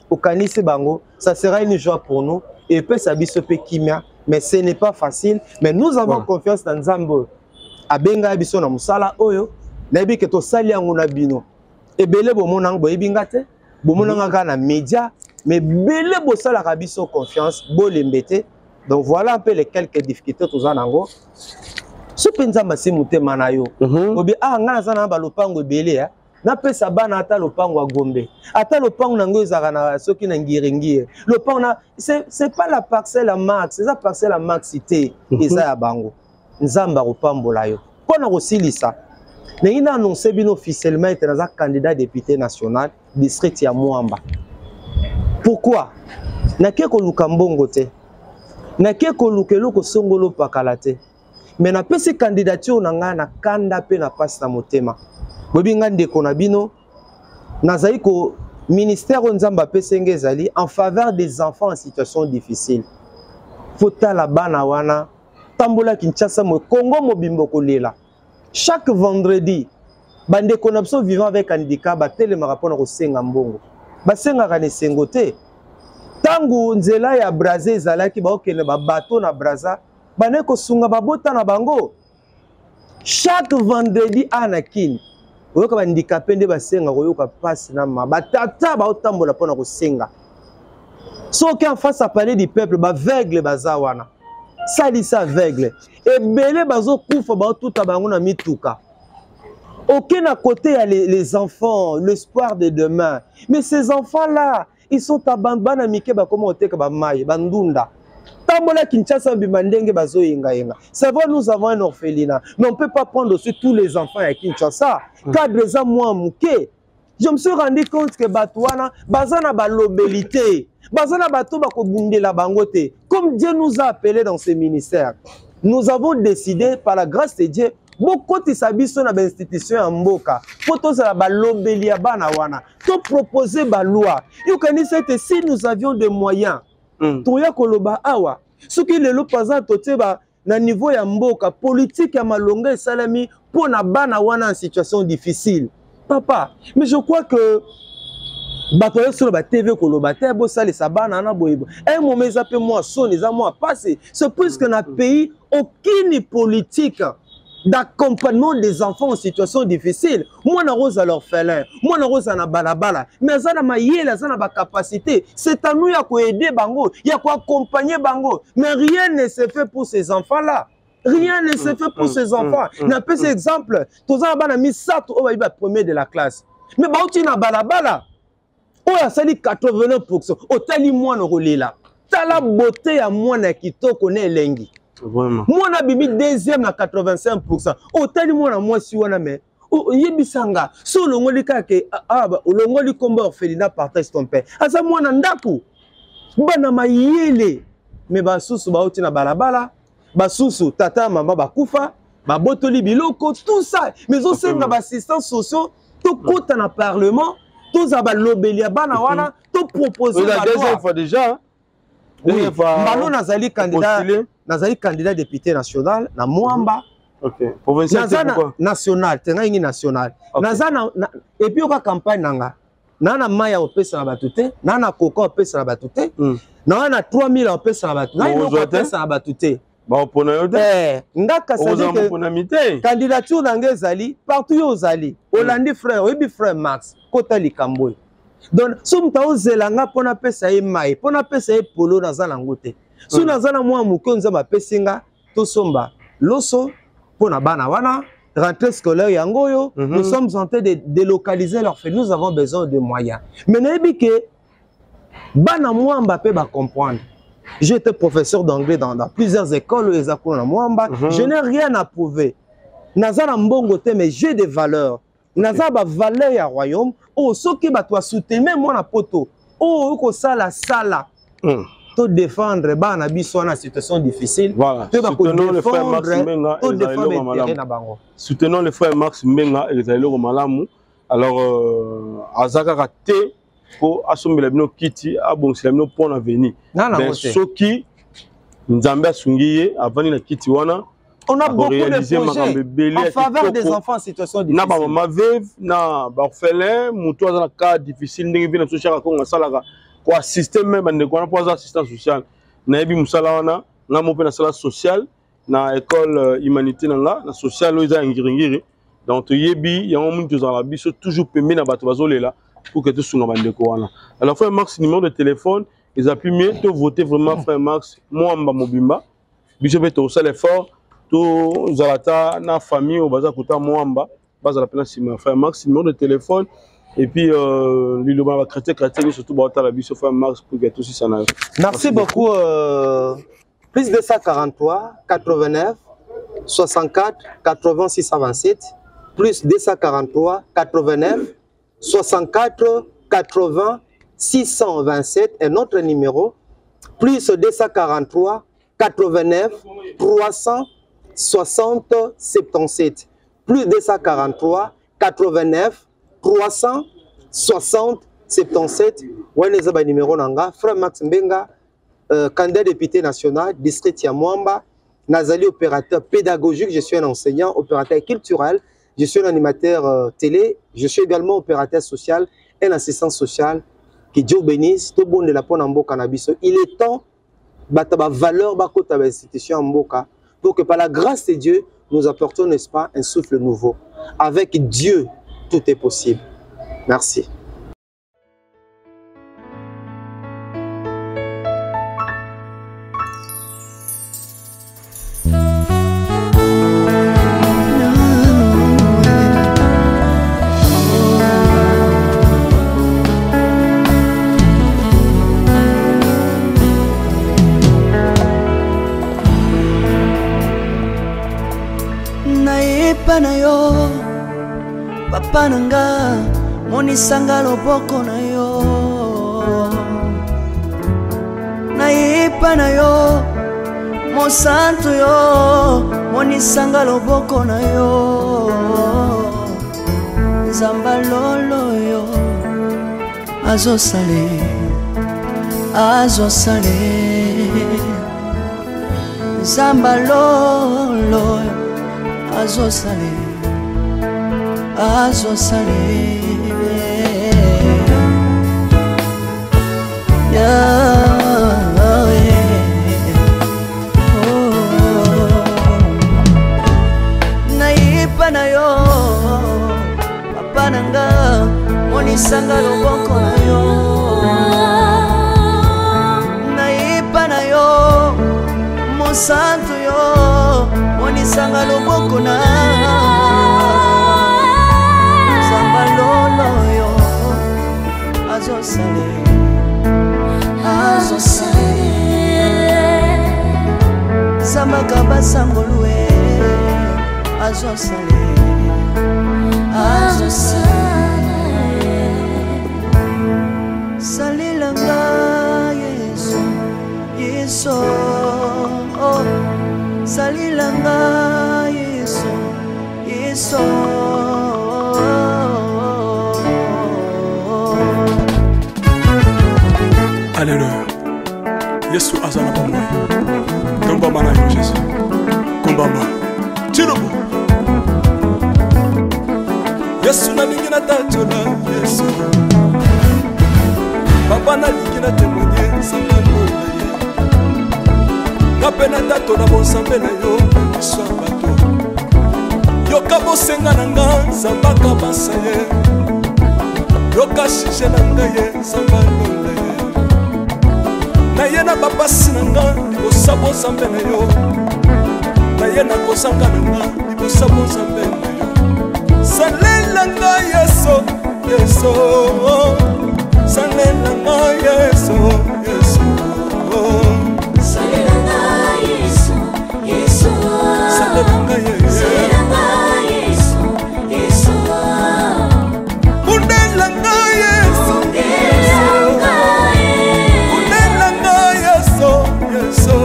okanisi bango, ça sera une joie pour nous et epesa biso mpe kimia. Mais ce n'est pas facile, mais nous avons confiance na Nzambe oyo abengaka biso na mosala oyo. Nayebi ke tosali yango na bino ebele, bomonanga, boyebi nga te, bomonanga kaka na média, mais ebele bosalaka biso confiance, bolembe te. Donc voilà un peu les quelques difficultés toza nango. So mpe Nzambe asi motema na yo, obi ah, ngai naza na balopango ebele, napesa bana ata lopango ya Gombe, ata lopango nango ezalaka na soki na Ngiringiri, lopango na, c'est pas la parcelle ya Max, eza parcelle ya Max te, eza ya bango. Nzambe akopambola yo. Mpo na kosilisa, ndenge na annonce bino officiellement ete naza candidat député national, district ya Mwamba. Pourquoi? Nake koluka mbongo te, nake koluka eloko songolo pakala te, mais napesi candidature na ngai na kanda mpe na pasi na motema. Boyebi nga ndeko na bino, nazali ko ministère oyo Nzambe apesi nga ezali en faveur des enfants en situation difficile. Fotala bana wana, tambola Kinshasa mo Congo mobimba kolela. Chaque vendredi, bandeko na biso vivant avec handicap batelemaka mpona kosenga mbongo. Basengaka na esengo te. Ntango nzela ya Brazza ezalaki, baokende babato na Brazza, bandaki kosunga babota na bango. Chaque vendredi a na Kin, oyoka bandikape nde basenga koyoka mpasi na ma batata baotambola mpona kosenga. Soki en face ya palais du peuple, baveugle baza wana, salisa aveugle ebele bazokufa, baotuta bango na mituka. Oke na côté ya les enfants, l'espoir de demain, mais ces enfants là ils sont abandonnés. Bana mike bakoma koteka bamai bandunda. Tambola Kinshasa bima ndenge bazoyengayenga. C'est vrai, nous avons un orphelinat, mais on peut pas prendre aussi tous les enfants à Kinshasa. Cadre eza mwa moke. Je me suis rendu compte que bato wana baza na balobeli te, baza na bato bakobundela bango te. Comme Dieu nous a appelés dans ce ministère, nous avons décidé par la grâce de Dieu bokotisa biso na bainstitution ya mboka mpo tozala balobeli ya bana wana, topropose baloi. Yokanisa ete si nous avions des moyens, toya koloba awa soki lelo par totie ba na niveau ya mboka politique ya malonga esalemi mpo na bana wana en situation difficile, papa. Mais je crois que bato nyonso na batv koloba te bosalisa bana wana boye. Un moment eza mpe mwa soni, eza mwa pasi. C'est puisque na pays aucune politique d'accompagnement des enfants en situation difficile. Mwana kozala orphelin, mwana kozala na balabala, mais aza na mayele, aza na bacapacité. C'est à nous ya koaider bango, ya koaccompagner bango, mais rien ne se fait pour ces enfants là. Rien ne se fait pour ces enfants. Napesi exemple, toza na bana misato oyo bayi bapremier de la classe, mais bauti na balabala. Oyo asali 89, otali mwana kolela, tala beauté ya mwana ya kitoko na elengi. Mwana abimi deuxième na 85. Otali mwana mwasi wana, mais oyebisanga so olongoli kaka olongoli nkombo orphelinat Partage ton père, aza mwana ndako, bana mayele, mais basusu bauti na balabala, basusu tata mama bakufa, babotoli biloko, tout ça. Mais ozosenga baassistance sociaux, tokota na parlement, tozala balobeli ya bana wana, topropose. Deuxième fois déjà. Oui, mbalo nazali candidat, nazali candidat député national na Mwamba. Okay. Provincial? Naza na national te, ngai ngi national. Naza na et puis oka campagne nanga na mai ya kopesa na bato te, na koka kopesa na bato te, na na 3000 ya kopesa na bato, na eloko kopesa na bato te. Baopona yo te. Nga kasadimoponami te. Candidature na ngai ezali partout. Yo ozali olandi frère, oyebi frère Max, kota likambo oyo. Donc so moto aozela nga mpo napesa ye mai, mpo napesa ye polo, naza nango te. So naza na mwa moke Nzambe apesi nga, tosomba loso mpo na bana wana. Rentrée scolaire yango oyo, nous sommes en train de délocaliser leur fait. Nous avons besoin de moyens, mais nayebi ke bana Mwamba mpe bacomprendre. J'étais professeur d'anglais dans plusieurs écoles oyo eza kuna na Mwamba. Je n'ai rien à prouver, naza na mbongo te, mais j'ai des valeurs. Naza bavaleur ya royaume oyo soki bato basoutenir mwana poto oyo oyo kosala sala, to défendre bana biso wana situation difficile. Voilà. To Soutenons le frère Max bakodéfendre, Mbenga, to ezali défendre eloko intérêt malamu. na bango. Soutenons le frère Max Mbenga, ezali eloko malamu. Alors aza kaka te mpo asombela bino kiti, abongisela bino mpo na venir. Na nango Ben, te. soki Nzambe asungi ye, avandi na kiti wana, On a beaucoup de akoréaliser makambo projets ebele en ya faveur des kitoko. enfants en situation Na difficile. bamama veuve, na baorphelin, moto aza na cas difficile, ndenge vie na biso Chaka Kongo asalaka koassiste me bandeko wana mpo aza assistant social. Nayebi mosala wana, nga mo mpe nasala social na école humanité na nga na social oyo eza ya Ngiringiri. Donc toyebi yango moni, tozala biso toujours pembeni na bato bazolela pour que tosunga bandeko wana. Alors frère Max, numéro de téléphone eza plus mieux to voter vraiment frère Max Mwamba mobimba. Biso mpe tokosala effort, tozala ta na famille oyo baza kota Mwamba, bazala mpe na nsima ya frère Max. Numéro de téléphone et puis liloba na bachrétien, chrétien nyonso surtout baotala biso, frère Max, pour que tosisa na yo. Merci beaucoup. Plus 243 89 64 80 627, plus 243 89 64 80 627. Un autre numéro, plus 243 89 360 77, plus 243. 89 360 77 wana eza banimero na nga frère Max Mbenga, candidat député national district ya Mwamba. Nazali opérateur pédagogique, je suis un enseignant, opérateur culturel, je suis un animateur télé, je suis également opérateur social, un assistant social. Que Dieu bénisse tobondela mpona mboka na biso. Il est temps bato ba valeur bakota ba institution ya mboka pour que par la grâce de Dieu nous apportons, n'est-ce pas, un souffle nouveau. Avec Dieu, tout est possible. Merci. Nayepa na yo papa na nga, monisanga loboko na yo. Nayepa na yo mosantu yo, monisanga loboko na yo. Nzamba lolo yo azosale, azosale. Nzamba lolo azosale, azosale. Yeah, oh. Nayepa na yo papa na nga, monisanga loboko na yo. Nayepa na yo mosantu yo, monisanga loboko na. Nzamba lolo yo azosale, azosale. Zambaka basangolue azosale, azosale. Salelanga Yesu, Yesu, oh. Salelanga Yesu, Yesu. Alléluia. Yesu aza na bomoi. Tombama na yo Jésus. Kombama. Tilobo. Yesu nalingi natatola Yesu. Papa nalingi na témoigner nzambe alola ye. Nga mpe natatola bonzambe na yo na miso ya bato. Yoka bosenga na nga nzambe akabasa ye. Yoka sujet na ngai ye nzambe alola ye. Naye na bapasi na nga libosa bonzambe na yo. Naye na kozanga na nga libosa bonzambe na yo. Salela nga Yesu, Yesu. Salela nga Yesu, Yesu. Salela nga Yesu, Yesu. Salela nga Yesu. Salela nga Yesu, Yesu. Bundela nga Yesu. Bundela nga Yesu. Bundela nga Yesu, Yesu.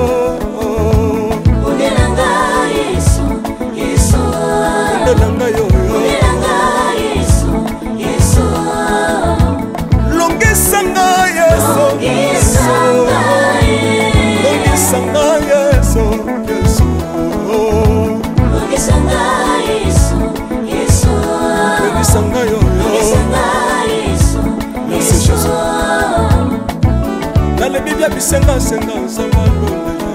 Bundela nga Yesu, Yesu. Bundela nga yo, yo. Bundela nga Yesu, Yesu. Longisa nga Yesu, Longisa nga Yesu. Longisa nga Yesu, Yesu. Longisa nga Yesu, Yesu. Longisa nga yo, yo. Longisa nga Yesu, Merci, Yesu. Jésus. Nalebi bia bisengasenga nzambe alola ye.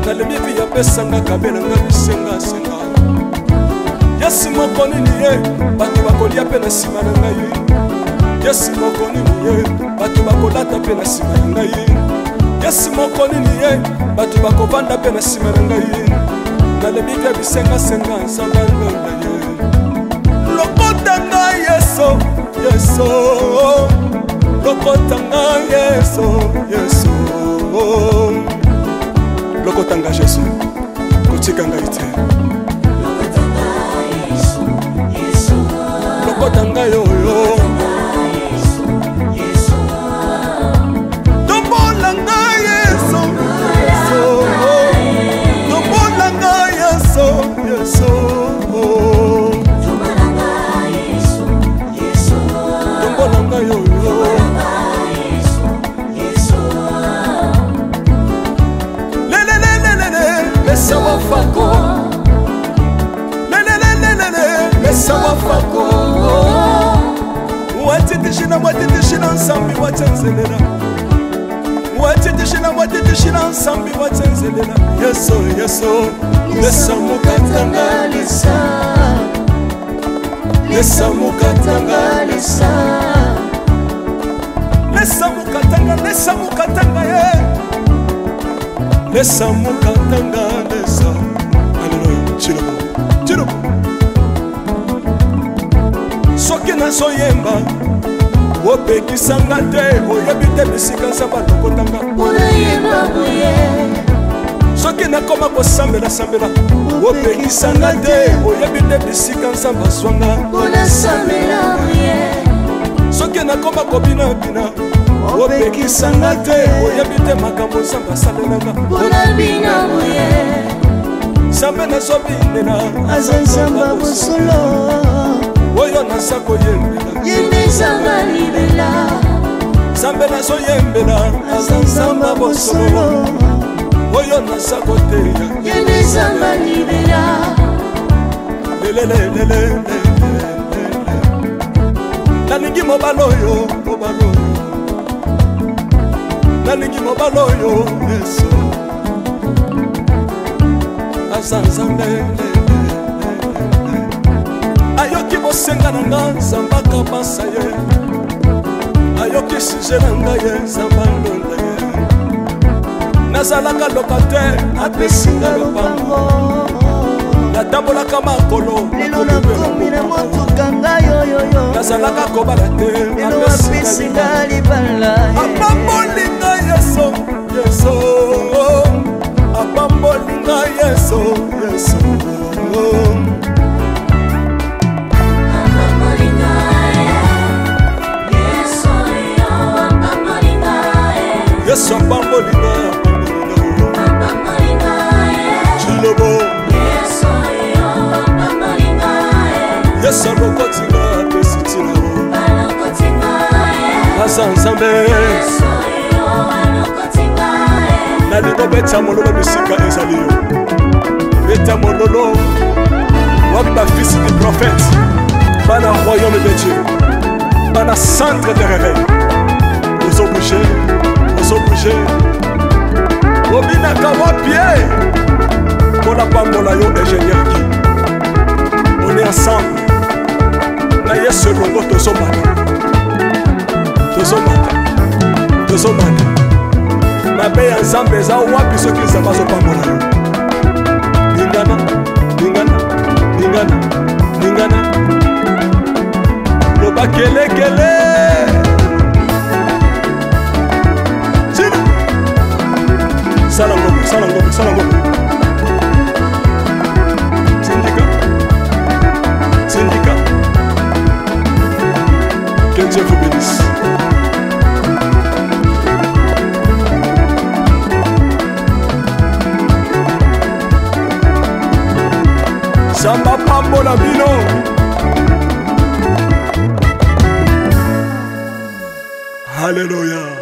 Nalebi vi apesanga kabelanga bisengasenga. Yesu moko nini ye bato bakolia mpe na nsima na ngai. Yesu moko nini ye bato bakolata mpe na nsima na ngai. Yesu moko nini ye bato bakovanda mpe na nsima na ngai. Nalebi bia bisengasenga nzambe alola ye. Lokota ngai Yesu, Yesu. Lokota ngai Yesu, Yesu. Lokota ngai Jésus, kotika ngai te. Lokota nga Yesu, Yesu. Lokota ngai oyo. Yesu, Yesu. Tombola ngai Yesu, Yesu. Tombola ngai Yesu, Yesu. Wateteshina, wateteshina nsambi watenzelela. Wateteshina, wateteshina nsambi watenzelela. Yesu, Yesu, lesa mukatanga lesa. Lesa mukatanga lesa. Lesa mukatanga, lesa mukatanga ye. Lesa mukatanga lesa. Alléluia. Chilobo. Chilobo. Soki nazoyemba opekisanga te, oyebi te bisika nzambe alokotanga. Soki nakoma kosambela-sambela opekisanga te, oyebi te bisika nzambe azwanga. Soki nakoma kobinabina opekisanga te, oyebi te makambo nzambe asalelanga. Nzambe nazobinela aza nzambe ya bosolo, oyo naza koyembela ye nde nzambe alibela. Nzambe nazoyembela aza nzambe ya bosolo, oyo naza koteya ye nde nzambe alibela. Lelelelele, nalingi mobali oyo, mobali oyo, nalingi mobali oyo, Yesu aza nzambe. Ayoki bosenga na nga, nzambe akabasa ye. Ayoki sije na ngai ye, nzambe alonda ye. Nazalaka locataire, apesi nga lopango. Natambolaka makolo, lelo nakomi na motuka ngai oyoyo. Nazalaka kobala te, lelo apesi nga libala. Apamboli ngai Yesu, Yesu apamboli ngai, Yesu, Yesu. Yesu apamboli ngai, apamboli ngai. Chilobo, Yesu alokoti ngai, apesi ntina. Aza nzambe. Nalingo beta mololo bisika ezali yo, beta mololo. Wapi bafils du prophète, bana royaume de Dieu, bana centre de réveil? Ozobouge, ozobouge, obinaka wapi ye? Mpona pambola yo, ingénieur Guy. On est ensemble na Yesu elongo, tozomata, tozomata, tozomata. Mabe ya nzambe eza wapi soki nzambe azopambola yo? Lingana, lingana, lingana, lingana, loba kelekele. Tina sala ngombe, sala ngombe, sala ngombe. Tindika, tindika. Que Dieu vous bénisse. Nzambe apambola bino. Alléluia.